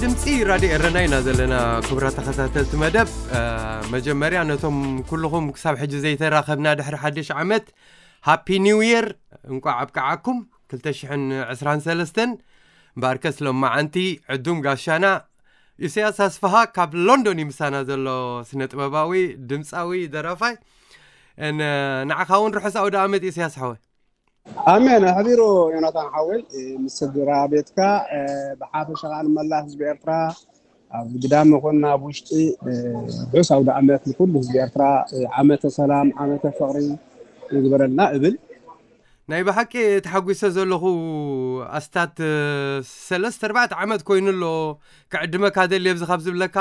ድምፂ ራድዮ ኤረና ኢና ዘለና። ክቡራት ተኸታተልቲ መደብ፣ መጀመርያ ነቶም ኩልኹም ክሳብ ሕጂ ዘይተራኸብና ድሕሪ ሓድሽ ዓመት ሃፒ ኒው ይር፣ እንቋዕ ኣብቅዓኩም። ክልተ ሽሕን ዕስራን ሰለስተን ባርከስ ሎማዓንቲ ዕዱም ጋሻና ኢሳያስ ኣስፍሃ ካብ ሎንዶን ይምሳና ዘሎ፣ ስነ ጥበባዊ፣ ድምፃዊ፣ ደራፋይ። ንዓኻ እውን ርሑስ ኣውደ ኣመት ኢሳያስ ሓወ። ኣሜን። ኣሕቢሩ ዮናታን ሓወይ፣ ምስ ስድራ ቤትካ፣ ብሓፈሻ ከኣ ንመላ ህዝቢ ኤርትራ ኣብ ግዳም ይኹን ኣብ ውሽጢ፣ ርሑስ ኣውደ ኣመት ንኩሉ ህዝቢ ኤርትራ። ዓመተ ሰላም፣ ዓመተ ፍቕሪ ይግበረልና እብል። ናይ ብሓቂ ተሓጒሰ ዘለኹ። ኣስታት ሰለስተ ኣርባዕተ ዓመት ኮይኑ ኣሎ። ክዕድመካ ደልየ ኣብዚ ካብ ዝብለካ።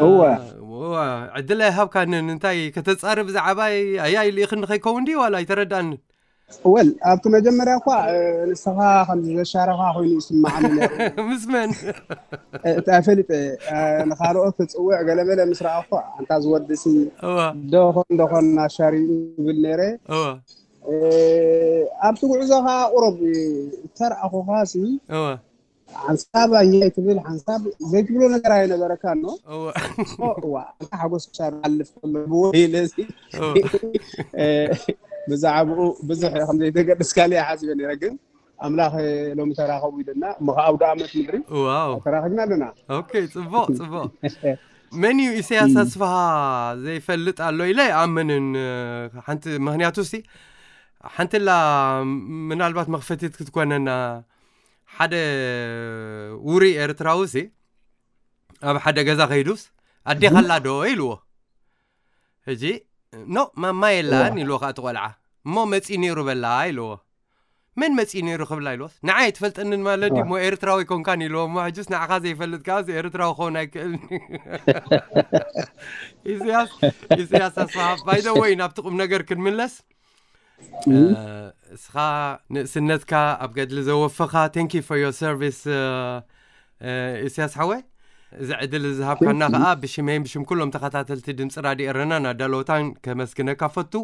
እወ። እወ፣ ዕድል ኣይሃብካንን። እንታይ ከተጻሪ ብዛዕባይ ኣያይ ልኢኽኒ ከይከውን ድዩ ዋላ ኣይተረዳንን? ወል ኣብቲ መጀመርያ እኳ ንስኻ ከምዚ ዘሻረኻ ኮይኑ ይስማዓኒ ነይሩ። ምስ መን? እቲ ኣይፈልጥ ንኻልኦት ክፅውዕ ገለመለ ምስ ረኣኹ ኣንታ ዝወድሲ እወ። ዶኾን ዶኾን ኣሻሪኡ ይብል ነይረ። እወ። ኣብቲ ጉዕዞ ከዓ ቁሩብ ተረኣኹኻ ሲ እወ። ሓንሳብ ኣኛይ ትብል ሓንሳብ ዘይትብሎ ነገር ኣይነበረካ ኖ እወ። እዋ ሓጎስ ሻር ኣልፍ ከሎ ብወይለ ሲ እወ። ብዛዕባኡ ብዙሕ ከም ዘይተገደስካለ ሓሲበ ነረ ግን ኣምላኽ ሎሚ ተራኸቡ ኢለና እሞ ከዓ ኣውደ ኣመት ምድሪ ዋው። ተራኺብና ኣለና። ኦኬ፣ ጽቡቕ ጽቡቕ። መን እዩ ኢሳያስ ኣስፍሃ ዘይፈልጥ ኣሎ ኢለ ኣይኣምንን። ሓንቲ ምኽንያቱ ሲ ሓንትላ ምናልባት መኽፈቲት ክትኮነና ሓደ ውሩይ ኤርትራዊ ሲ ኣብ ሓደ ገዛ ከይዱስ ኣዴኻ ኣላ ዶ ኢልዎ። ሕጂ ኖ ማማ የላን ኢልዎ ከዓ እቲ ቆልዓ እሞ መፂ ነይሩ በላ ኢልዎ። መን መፂ ነይሩ ክብላ ኢልዎስ ንዓይ ትፈልጠንን ማለት ድዩ እሞ ኤርትራዊ ኮንካን ኢልዎ እሞ ሕጅስ ንዓኻ ዘይፈልጥ ከዓ እዚ ኤርትራዊ ክኸውን ኣይክእልን። ኢሳያስ ኢሳያስ ኣስፋ ባይደወይ ናብቲ ቁም ነገር ክንምለስ። እስኻ ንእስነትካ ኣብ ገድሊ ዘወፈኻ thank you for your service። ኢሳያስ ሓወይ እዚ ዕድል ዝሃብካና ከዓ ብሽመይን ብሽም ኩሎም ተኸታተልቲ ድምፂ ራድዮ ኤረናን ኣዳለወታን ከመስግነካ ፈቱ።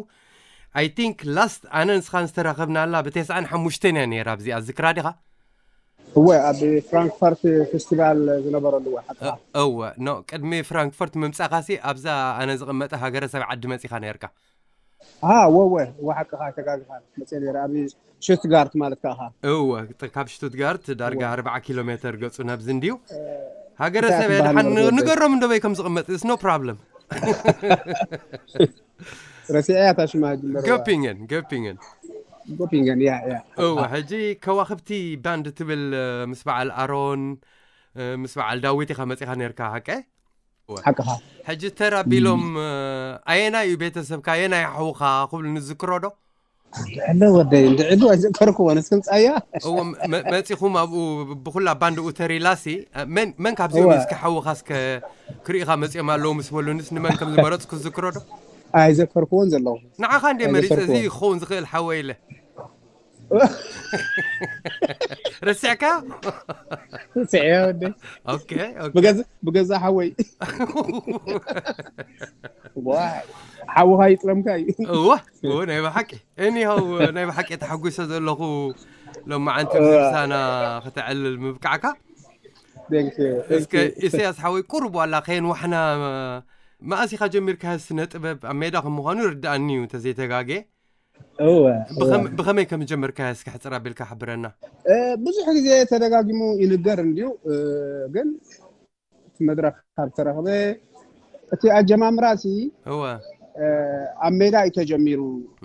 I think last ኣነ ንስኻን ዝተራኸብናላ ብተስዓን ሓሙሽተን እያ ነይራ ኣብዚኣ ዝክራ ዲኻ? እወ ኣብ ፍራንክፈርት ፌስቲቫል ዝነበረሉ እወ ሓቅኻ። እወ ኖ ቅድሚ ፍራንክፈርት ምምፃእካሲ ኣብዛ ኣነ ዝቕመጠ ሃገረሰብ ዓዲ መፂኻ ነርካ። ኣሃ ወወ ወሓቅኻ ተጋግኻ መፅእ ነይረ ኣብ ሽትጋርት ማለት ከኣኻ እወ ካብ ሽቱትጋርት ዳርጋ ኣርባዓ ኪሎ ሜተር ገፁ ናብዚ እንድዩ። ሃገረ እንታይ ሰበ ትበሃል ድሓን ነበረ ንገሮም እንደበይ ከም ዝቕመጥ is no problem። ረሲዐያ እታ ሽማ ሕጂ እምበር እዋ። Göppingen Göppingen። Göppingen ያ ያ እወ ሕጂ ከዋኽብቲ ባንድ ትብል ምስ በዓል ኣሮን ምስ በዓል ዳዊት ኢኻ መፂኻ ነርካ ሓቀ? ሓቅኻ። ሕጂ ተር ኣቢሎም ኣየናይ እዩ ቤተሰብካ ኣየናይ ሓውኻ ክብሉ ንዝክሮ ዶ? እንድዕሎ ወደይ እንድዕሉ ኣይዘከርክዎ ንስክምፃያ። እዎ መ- መፂኹም ኣብኡ ብኩላ ባንድኡ ተሪላሲ መን መን ካብዚኦም እወ። እስከ ሓውኻ እስከ ክርኢኻ መፂኦም ኣለዉ ምስ በሉንስ ንመን ከም ዝመረፅኩ ዝዝክሮ ዶ? ኣይዘከርክዎን ዘለኹ። ንዓኻ እንደ መሪፅ እዚ ኣይዘከርክዎን። ክኸውን ዝኽእል ሓወ ኢለ ረሲዕካ? ስዕያ ወደ ኦኬ ኦኬ ብገዛ ብገዛ ሓወይ ዋይ ሓውኻ ይጥለምካ እዩ እወ እወ ናይ ብሓቂ እኒሆው ናይ ብሓቂ ተሓጒሰ ዘለኹ ሎማዓንቲ እወ። ምሳና ከተዕልል ምብቃዕካ Thank you, thank እስከ you. ኢሳያስ ሓወይ ቁሩብ ዋላ ከየንዋሕና መኣስ ኢኻ ጀሚርካ ስነ ጥበብ ኣብ ሜዳ ከም ምዃኑ ይርድኣኒ እዩ እንተዘይተጋጌ እወ፣ እወ። ብኸም- ብኸመይ ከም ጀመርካ እስኪ ሕፅር ኣቢልካ ሓብረና። እ፣ ብዙሕ ግዜ ተደጋጊሙ ይንገር እንድዩ፣ እ፣ ግን እቲ መድረኽ ካብ ተረኽበ እቲ ኣጀማምራ ሲ እወ እ፣ ኣብ ሜዳ እዩ ተጀሚሩ።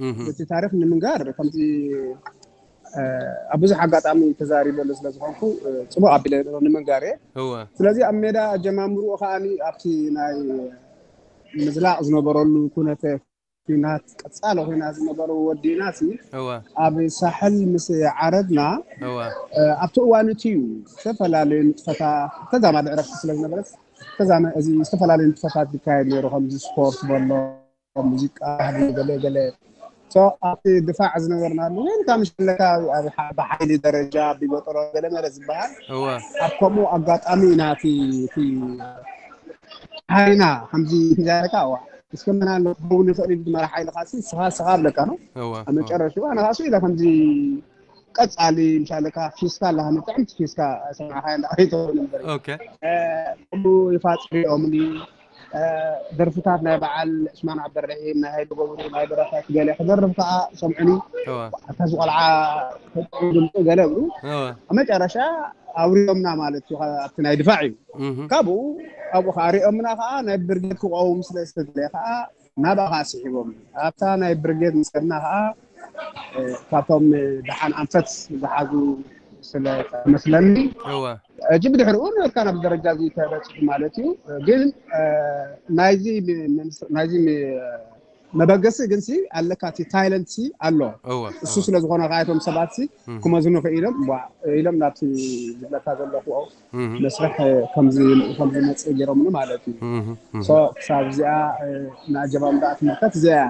እህ፣ እቲ ታሪክ ንምንጋር ከምዚ እ፣ ኣብ ብዙሕ ኣጋጣሚ ተዛሪበሉ ስለ ዝኾንኩ እ፣ ፅቡቅ ኣቢለ ንምንጋር እየ። እወ ስለዚ ኣብ ሜዳ ኣጀማምርኡ ከዓኒ ኣብቲ ናይ ምዝላቕ ዝነበረሉ ኩነተ ኲናት ቀጻሊ ኲናት ዝነበሩ ወዲእና ሲ እወ ኣብ ሳሕል ምስ ዓረድና እወ እ፣ ኣብቲ እዋን እቲ እዩ ዝተፈላለዩ ንጥፈታት ተዛማዲ ዕረፍቲ ስለ ዝነበረት ተዛመ እዚ ዝተፈላለዩ ንጥፈታት ዝካየድ ነይሩ ከምዚ ስፖርት በሎ ሙዚቃ ባህሊ ገለ ገለ So ኣብቲ ድፋዕ ዝነበርናሉ ወይ እንታ ምሽ ኣለካ ኣብ ሓ- ብሓይሊ ደረጃ ብገጠሮ ገለ መለ ዝበሃል እወ ኣብ ከምኡ ኣጋጣሚ ኢና እቲ እቲ ሓይና ከምዚ እንዳለካ እዋ እስከ መና ኣሎ ክኸውን ይኽእል ኢሉ ዝመራ ሓይልኻ ሲ ስኻ ስኻ ኣለካ ነው እወ ኣብ እወ መጨረሽኡ ኣነ ካሱ ኢለ ከምዚ ቀጻሊ ምሻለካ ፊስካ ኣለካ ንጥዕምቲ ፊስካ ሰማዕካ እንዳ ከይተውን እምበር okay ከምኡ ይፋጽሪኦምኒ ደርፍታት ናይ በዓል ዕስማን ዓብደርሒም ናይ ሃይለ ገብሩ ናይ በረኸት ገለ ክደርፍ ከዓ ሰምዑኒ እወ ኣታ ዝቆልዓ ተጥዑ ድምፂ ገለ እብሉ እወ ኣብ መጨረሻ ኣውሪዶምና ማለት እዩ ኣብቲ ናይ ድፋዕ እዩ እህ ካብኡ ኣብኡ ከዓ ሪኦምና ከዓ ናይ ብርጌድ ክቆውም ስለ ዝተደለየ ከዓ ናብኣ ከዓ ስሒቦም ኣብታ ናይ ብርጌድ ምስ ከድና ከዓ ካብቶም ደሓን ኣንፈት ዝሓዙ ስለ መስለኒ እወ ሕጂ ብድሕሪኡ ነበርካ ናብ ደረጃ እዚ ተበፂሑ ማለት እዩ ግን ናይዚ ናይዚ መበገሲ ግን ሲ ኣለካ እቲ ታይለንት ሲ ኣሎ እወ እሱ ስለ ዝኾነ ከዓ እቶም ሰባት ሲ ክመዝኑ ክኢሎም ዋ ኢሎም ናብቲ ዝብለካ ዘለኹ እህ መስርሕ ከምዚ ከምዚ መፅእ ገይሮምኒ ማለት እዩ እህ እህ ሶ ክሳብ እዚኣ ንኣጀማምራ ትምልከት እዚኣ እያ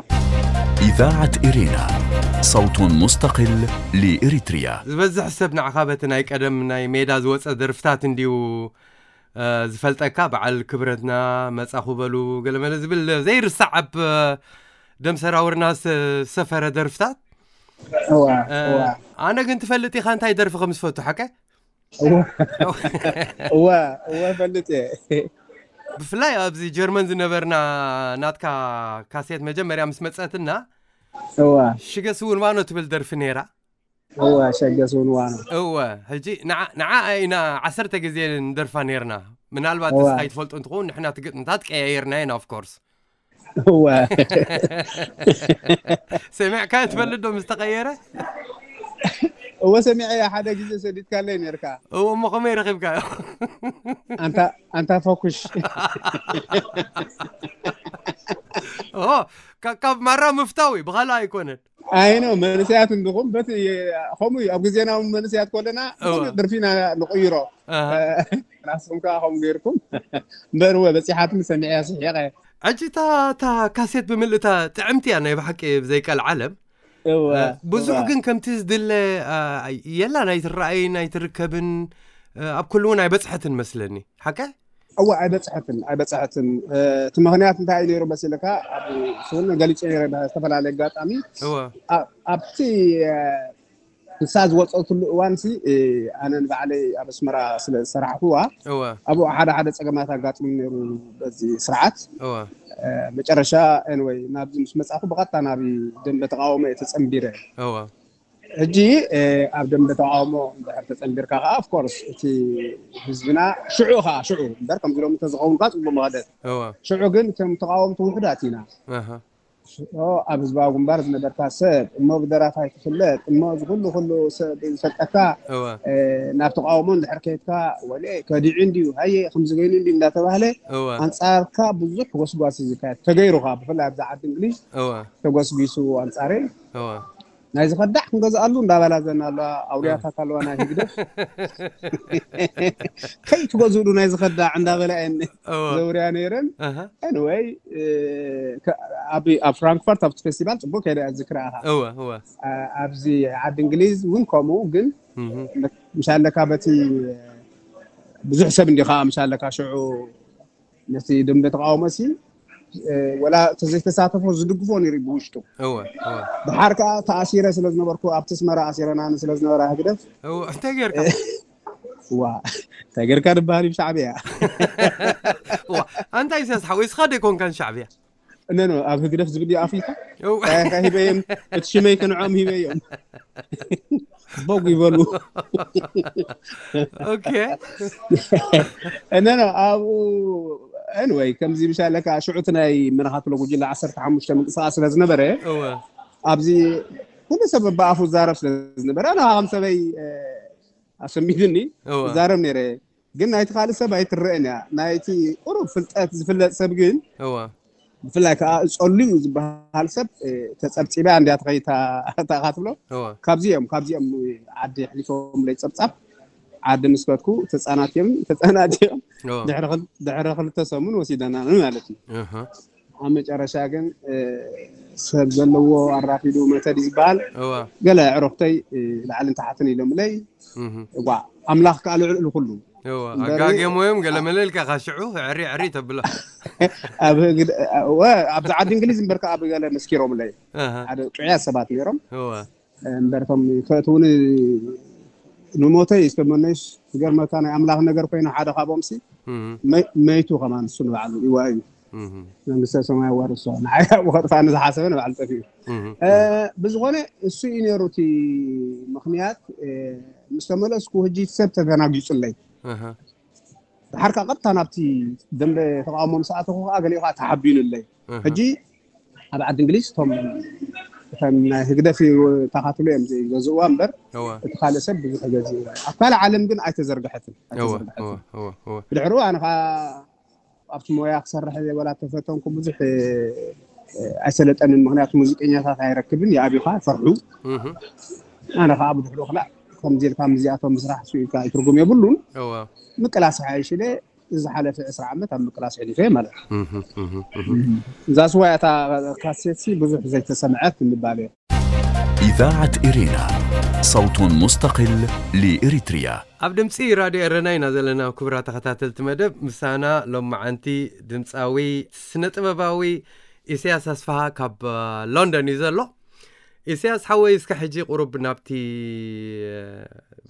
إذاعة إرينا، صوت مستقل لإريتريا. ዝበዝሕ ሰብ ንዓኻ በቲ ናይ ቀደም ናይ ሜዳ ዝወፀ ደርፍታት እንድዩ እ፣ ዝፈልጠካ በዓል ክብረትና መጻኹ በሉ ገለመለ ዝብል ዘይርሳዕ ኣብ እ፣ ደም ሰራውርና ዝሰፈረ ደርፍታት እዋ እ፣ እዋ ኣነ ግን ትፈልጥ ኢኻ እንታይ ደርፊ ከም ዝፈቱ ሓቀ እዋ እዋ እዋ ፈልጥ እየ ብፍላይ ኣብዚ ጀርመን ዝነበርና ናትካ ካሴት መጀመርያ ምስ መጸትና እዋ ሽገስ እውን ማኖ ትብል ደርፊ ነይራ እዋ ሸገስ እውን ዋኖ እወ ሕጂ ንዓ ንዓ ኢና ዓሰርተ ግዜ ንደርፋ ነይርና ምናልባት እዋ። ንስኻ ይትፈልጡ እንትኸውን ንሕና እቲ ግጥምታት ቀያየርና ኢና ኦፍኮርስ እዋ ሰሚዕካ ትፈልጥ ዶ ምስ ተቐየረ እወ ሰሚዐ ሓደ ግዜ ሰዲድካለይ ነርካ እዎ እሞ ከመይ ረኺብካዮ ኣንታ ኣንታ ፈኩሽ ኦ ካ- ካብ ማራ ምፍታው እዩ ብኻልእ ኣይኮነን ኣይኖ መንስያት እንድኹም በቲ ከምኡ እዩ ኣብ ግዜና እውን መንስያት ኮለና እወ። ድርፊና ንቕይሮ ኣሃ። ራስኩም ከዓ ከምኡ ገይርኩም እምበር እወ በፂሓትኒ ሰሚዐያ ስሒቐ ሕጂ እታ እታ ካሴት ብምልእታ ጥዕምቲ እያ ናይ ብሓቂ ብዘይቀል ዓለም እወ ብዙሕ እወ። ግን ከምቲ ዝድለ አ፣ የላን ኣይትረኣይን ኣይትርከብን አ፣ ኣብ ኩሉ እውን ኣይበፅሐትን መስለኒ ሓቀ እወ ኣይበፅሐትን ኣይበፅሐትን እቲ ምክንያት እንታይ እዩ ነይሩ መሲልካ ኣብ ስውን ገሊፀ ነይረ ብዝተፈላለየ ኣጋጣሚ እወ ኣ- ኣብቲ እ፣ ንሳ ዝወፀትሉ እዋን ሲ እ፣ ኣነ ንባዕለይ ኣብ ኣስመራ ስለ ዝሰራሕኩዋ እወ ኣብኡ ሓደ ሓደ ፀገማት ኣጋጢሙ ነይሩ በዚ ስርዓት እወ እ፣ መጨረሻ ኤንወይ ናብዚ ምስ መፃኹ ብቐጥታ ናብ ደንበ ተቃውሞ እየ ተፀንቢረ እወ ሕጂ እ፣ ኣብ ደንበ ተቃውሞ እንድሕር ተፀንቢርካ ከዓ ኦፍኮርስ እቲ ህዝብና ሽዑ ከዓ ሽዑ እምበር ከምዚ ሎም እንተዝኸውን ከዓ ፅቡቅ መኸደት እወ ሽዑ ግን እቶም ተቃወምቲ ውሑዳት ኢና ኣሃ ኦ፣ ኣብ ህዝባዊ ግንባር ዝነበርካ ሰብ እሞ ብደራፋይ ትፍለጥ እሞ እዚ ኩሉ ኩሉ ሰብ ዝፈልጠካ እወ እ፣ ናብ ተቃውሞ እንድሕር ከይድካ ወለ ከዲዑ እንድዩ ሃየ ከምዚ ገይኑ እንድዩ እንዳተባህለ እወ ኣንጻርካ ብዙሕ ጎስጓስ እዩ ዝካየድ ተገይሩ ከዓ ብፍላይ ኣብዚ ዓዲ እንግሊዝ እወ ተጎስጒሱ ኣንጻረይ እወ ናይ ዝኸዳዕ ክንገዝኣሉ እንዳበላዘና ኣለዋ ኣውርያታት ኣለዋ ናይ ህግደፍ ከይትገዝእሉ ናይ ዝኸዳዕ እንዳበላ እየን እወ ዘውርያ ነይረን ኣሃ ኤንወይ ኣብ ኣብ ፍራንክፈርት ኣብቲ ፌስቲቫል ፅቡቅ ከይደ ዝክርኣኻ እወ እወ ኣብዚ ዓዲ እንግሊዝ እውን ከምኡ ግን እህ ምሻለካ በቲ ብዙሕ ሰብ እንዲኻ ምሻለካ ሽዑ ነቲ ደንበ ተቃውሞ ሲ ወላ ተዘይተሳተፎ ዝድግፎ ነይሩ ብውሽጡ እወ እወ ድሓር ከዓ ተኣሲረ ስለ ዝነበርኩ ኣብቲ ኣስመራ ኣሲረናኒ ስለ ዝነበራ ህግደፍ እወ እንታይ ጌርካ ዋ እንታይ ጌርካ ድበሃል እዩ ብሻዕብያ ዋ ኣንታ ኢሳያስ ሓወይ እስኻ ዶ ኣይኮንካን ሻዕብያ እነኖ ኣብ ህግደፍ ዝብል እዩ ኣፍልካ እው ሂበዮም እቲ ሽመይ ከንዖም ሂበዮም ቦግ ይበሉ ኦኬ እነኖ ኣብኡ ኤንወይ ከምዚ ምሻለካ ሽዑ እቲ ናይ መራኻትሎ ጉጅለ ዓሰርተ ሓሙሽተ ምንቅስቃስ ስለ ዝነበረ እወ ኣብዚ ኩሉ ሰብ ብኣፉ ዛረብ ስለ ዝነበረ ኣነ ከም ሰበይ ኣሰሚትኒ እወ ዛረብ ነይረ ግን ናይቲ ካልእ ሰብ ኣይትረአን እያ ናይቲ ቁሩብ ፍልጠት ዝፍለጥ ሰብ ግን እወ ብፍላይ ከዓ እፀሉ እዩ ዝበሃል ሰብ ተፀብፂባ እንዲያ ተኸይታ እታ ኢኻ ትብሎ እወ ካብዚኦም ካብዚኦም ዓዲ ኣሕሊፎምለይ ፀብፃብ ዓዲ ምስ ከድኩ ተፃናት እዮም ተፃናት እዮም እወ ድሕሪ ክል- ድሕሪ ክልተ ሰሙን ወሲደናኒ ማለት እዩ እህ ኣብ መጨረሻ ግን እ፣ ሰብ ዘለዎ ኣራፊዱ መተ ድዩ ዝበሃል እወ ገለ ኣዕሩኽተይ እ፣ ላዕልን ታሕትን ኢሎምለይ እህ ዋ ኣምላኽ ከዓ ልዕሊ ኩሉ እወ እምበር- ኣጋጌሞዮም ገለ መለልካ ካሽዑ ዕሪ ዕሪ ተብሎ ኣብ ህግ- ወ- ኣብዚ ዓዲ እንግሊዝ እምበርካ ኣብ ገለ መስኪሮምለይ እህ ሓደ ጥዑያት ሰባት ነይሮም እወ እምበር እቶም ከእትውኒ ንሞተይ ዝተመነዩስ ዝገርመካ ናይ ኣምላኽ ነገር ኮይኑ ሓደ ካብኦምሲ መይቱ ከማን እሱ ንባዕሉ ይዋ እዩ። መንግስተ ሰማይ ዋርሶ ንዓይ ኣብኡ ከጥፋኒ ዝሓሰበ ንባዕሉ ጠፊኡ። ብዝኾነ እሱ እዩ ነይሩ እቲ ምኽንያት። ምስ ተመለስኩ ህጂ ሰብ ተደናጊጹለይ። ድሓርካ ቀጥታ ናብቲ ደንበ ተቃውሞ ምስ ኣተኹ ከዓ ገሊኡ ከዓ ተሓቢኑለይ። ሕጂ ኣብ ዓዲ እንግሊዝ እቶም እተን ናይ ህግደፍ ተኻትሎ እዮም ዝገዝእዋ እምበር እቲ ካልእ ሰብ ብዙሕ ገዝእዋ ኣብ ካልእ ዓለም ግን ኣይተዘርግሐትን። ብድሕሩ ኣነ ከዓ ኣብቲ ሞያ ክሰርሕ ወላ ተፈተንኩ ብዙሕ ኣይሰለጠንን። ምክንያቱ ሙዚቀኛታት ኣይረክብን፣ የኣብኻ ፈርሑ። ኣነ ከዓ ብድሕሩ ክላእ ከምዚ ኢልካ ምስዚኣቶም ምስራሕ ስኢልካ ትርጉም የብሉን። ምቅላስ ሓይሽ ኢለ ዝሓለፈ ዕስራ ዓመት ኣብ ምቅላስ ሕሊፈ ማለት እዩ። እዛ ስዋ እታ ካሴትሲ ብዙሕ ዘይተሰምዐት ንምባል እየ። إذاعة إرينا، صوت مستقل لإريتريا. ኣብ ድምፂ ራድዮ ኤረና ኢና ዘለና። ክቡራት ተኸታተልቲ መደብ፣ ምሳና ሎማዓንቲ ድምፃዊ፣ ስነ ጥበባዊ ኢሳያስ ኣስፍሃ ካብ ሎንደን እዩ ዘሎ። ኢሳያስ ሓወይ፣ እስከ ሕጂ ቁሩብ ናብቲ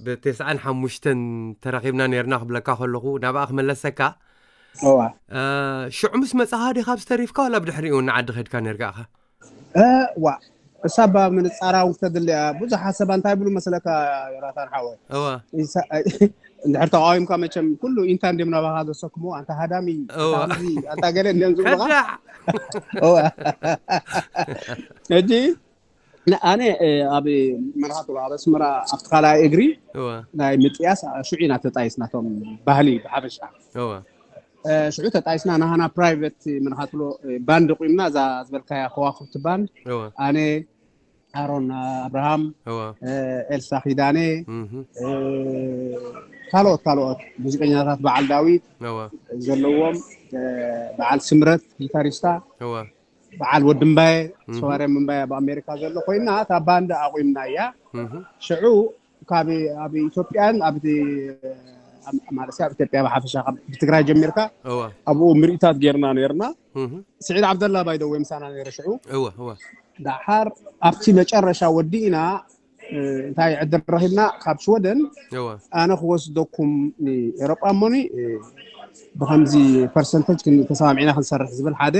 ብተስዓን ሓሙሽተን ተራኺብና ነርና ክብለካ ከለኹ ናብኣ ክመለሰካ። ሽዑ ምስ መጻኻ ዲኻ ኣብዚ ተሪፍካ ዋላ ብድሕሪኡ ንዓዲ ኸድካ ነርካ ኢኻ? ዋ እሳ ባ ምንጻራዊ ተድልያ ብዙሓት ሰባት እንታይ ብሉ መስለካ? ዮናታን ሓወይ እዋ እንድሕር ተቃዊምካ መቸም ኩሉ ኢንታ እንዲም ናባኻ ዘሰክሞ ኣንታ ሃዳሚ እዋ ኣንታ ገለ እንዲም ዝብሉኻ። ከዳዕ እዋ ሕጂ ኣነ ኣብ መርሃቱ ኣብ ኣስመራ ኣብቲ ካልኣይ እግሪ እዋ ናይ ምጥያስ ሽዑ ኢና ተጣይስ ናቶም ባህሊ ብሓፈሻ እዋ ሽዑ ተጣይስና ናሃና ፕራይቨት ምንኻትሎ ባንድ ቁምና እዛ ዝበልካያ ከዋክብቲ ባንድ እዋ ኣነ ኣሮን ኣብርሃም እዋ ኤልሳ ኪዳነ እህ ካልኦት ካልኦት ሙዚቀኛታት በዓል ዳዊት እዋ ዘለዎም በዓል ስምረት ጊታሪስታ እዋ በዓል ወዲ እምባየ ሰዋርያ ምንባየ ኣብ ኣሜሪካ ዘሎ ኮይና እታ ባንድ ኣቑምና እያ እህ ሽዑ ካብ ኣብ ኢትዮጵያን ኣብ ማለት ኣብ ኢትዮጵያ ብሓፈሻ ካብ ብትግራይ ጀሚርካ እዋ ኣብኡ ምርኢታት ጌርና ነርና እህ ስዒድ ዓብደላ ባይደ ወይ ምሳና ነረ ሽዑ እዋ እዋ ደሓር ኣብቲ መጨረሻ ወዲእና እንታይ ዕድል ረኺብና ካብ ሽወደን እዋ ኣነ ክወስደኩም ንኤሮጳ እሞኒ ብከምዚ ፐርሰንተጅ ተሰማሚዕና ክንሰርሕ ዝብል ሓደ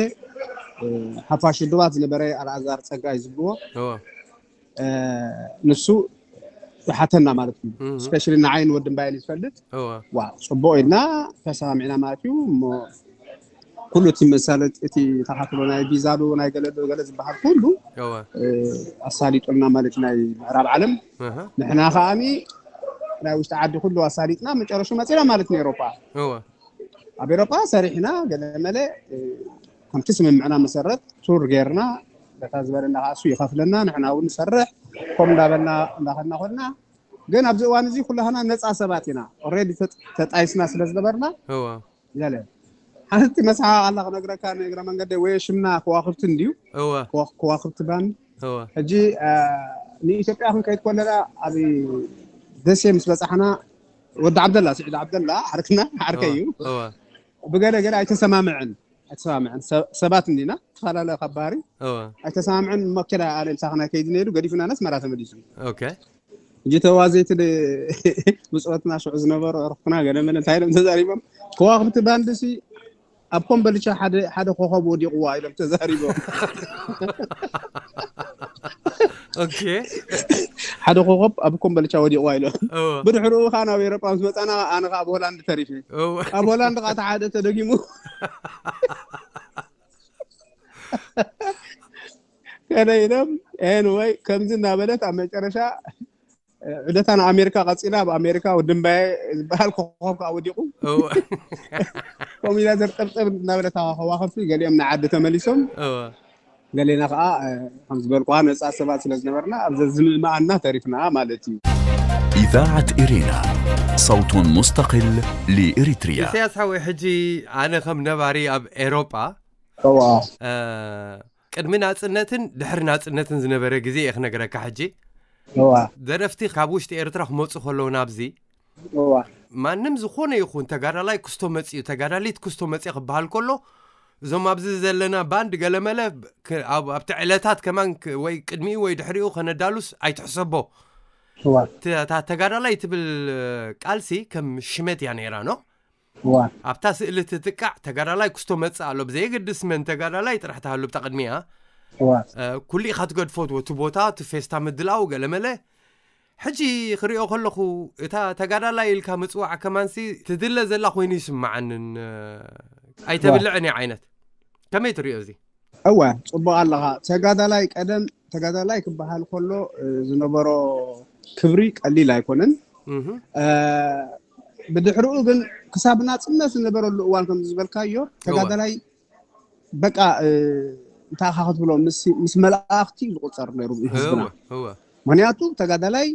ሓፋሽ ውድባት ዝነበረ ኣልኣዛር ፀጋይ ዝብልዎ እዋ ንሱ ይሓተና ማለት እዩ። ስፔሻሊ ንዓይን ወዲ እምባይን ዝፈልጥ ዋ ፅቡቅ ኢልና ተሰማሚዕና ማለት እዩ። እሞ ኩሉ እቲ መሳለጥ እቲ ተካፍሎ ናይ ቪዛ ዶ ናይ ገለ ዶ ገለ ዝበሃል ኩሉ ኣሳሊጡልና ማለት ናይ ምዕራብ ዓለም ንሕና ከዓኒ ናይ ውሽጢ ዓዲ ኩሉ ኣሳሊጥና መጨረሹ መፂና ማለት ንኤሮፓ ኣብ ኤሮፓ ሰሪሕና ገለ መለ ከምቲ ስምምዕና መሰረት ቱር ጌርና በታ ዝበለና ከዓ እሱ ይኸፍለና ንሕና እውን ንሰርሕ ከም እንዳበልና እንዳኸድና ኮድና ግን ኣብዚ እዋን እዚ ኩላህና ነፃ ሰባት ኢና ኦሬዲ ተጣይስና ስለ ዝነበርና ገለ ሓንቲ መስሓ ኣላ ክነግረካ ንእግረ መንገደ ወይ ሽምና ከዋክብቲ እንድዩ ከዋክብቲ ባን ሕጂ ንኢትዮጵያ ክንከይድ ኮለና ኣብ ደሴ ምስ በፃሕና ወዲ ዓብደላ ስዒድ ዓብደላ ዓርክና ዓርከ እዩ ብገለ ገለ ኣይተሰማምዕን ኣይተሰማምዕን ሰባት እንዲና ተፈላለ ካብ ባህሪ ኣይተሰማምዕን መኪና ኣለ ምሳኽና ከይድ ነይሩ ገዲፉና ነስመራ ተመሊሱ ሕጂ ተዋዘይቲ ብፅኦትና ሽዑ ዝነበሩ ዕርክትና ገለ መለ እንታይ ኢሎም ተዛሪቦም ከዋክብቲ ባንድሲ ኣብ ኮምበልቻ ሓደ ሓደ ኮኸብ ወዲቕዋ ኢሎም ተዛሪቦም ሓደ ኮኸብ ኣብ ኮምበልቻ ወዲቕዋ ኢሎም ብድሕርኡ ከዓ ናብ ኤሮጳ ምስ መፃና ኣነ ከዓ ኣብ ሆላንድ ተሪፈ ኣብ ሆላንድ ከዓ ሓደ ተደጊሙ ከደ ኢሎም ኤንወይ ከምዚ እናበለት ኣብ መጨረሻ ዑደታ ንኣሜሪካ ቀፂላ ኣብ ኣሜሪካ ወዲ እምባየ ዝበሃል ኮኾብ ከዓ ወዲቑ ከምኡ ኢላ ዘርጠብጠብ እናበለታ ከዋኸብቲ ገሊኦም ንዓዲ ተመሊሶም ገሌና ከዓ ከም ዝበልኩዋ ነፃ ሰባት ስለ ዝነበርና ኣብ ዘዝምእመኣና ተሪፍና ማለት እዩ إذاعة إرينا، صوت مستقل لإريتريا. ኢሳያስ ሓወይ ሕጂ ኣነ ከም ነባሪ ኣብ ኤሮጳ ቅድሚ ናፅነትን ድሕሪ ናፅነትን ዝነበረ ግዜ እየ ክነግረካ ሕጂ ደረፍቲ ካብ ውሽጢ ኤርትራ ክመፁ ከለዉ ናብዚ ማንም ዝኾነ ይኹን ተጋዳላይ ክስቶ መፅኡ ተጋዳሊት ክስቶ መፅኡ ክበሃል ከሎ እዞም ኣብዚ ዘለና ባንድ ገለመለ ክ- ኣብ- ኣብቲ ዕለታት ከማን ክ- ወይ ቅድሚኡ ወይ ድሕሪኡ ከነዳሉስ ኣይትሕሰቦ። እዋ ተ- እታ ተጋዳላይ ትብል ቃልሲ ከም ሽመት እያ ነይራ ኖ። እዋ ኣብታ ስእሊ ትጥቃዕ ተጋዳላይ ክስቶ መጽእ ኣሎ፣ ብዘየገድስ መን ተጋዳላይ ጥራሕ ትሃሉ ብታ ቅድሚያ። እዋ እ፣ ኩሉ ኢኻ ትገድፎ እቲ ቦታ፣ እቲ ፌስታ ምድላው ገለመለ። ሕጂ ክሪኦ ከለኹ እታ ተጋዳላይ ኢልካ ምጽዋዕ ከማንሲ ትድለ ዘላ ኮይኑ ይስምዓንን እ፣ ኣይተብልዕን እያ ዓይነት። ከመይ ትሪኦ እዚ? እዋ ጽቡቅ ኣለኻ። ተጋዳላይ ቀደም ተጋዳላይ ክበሃል ከሎ እ፣ ዝነበሮ ክብሪ ቀሊል ኣይኮነን። እህ፣ እ፣ ብድሕሪኡ ግን ክሳብ ናጽነት ዝነበረሉ እዋን ከም ዝበልካዮ ተጋዳላይ በቃ እ፣ እንታይ ኢኻ ክትብሎ ምስ ምስ መላእኽቲ እዩ ዝቁጸር ነይሩ ህዝብና። እወ እወ ምክንያቱ ተጋዳላይ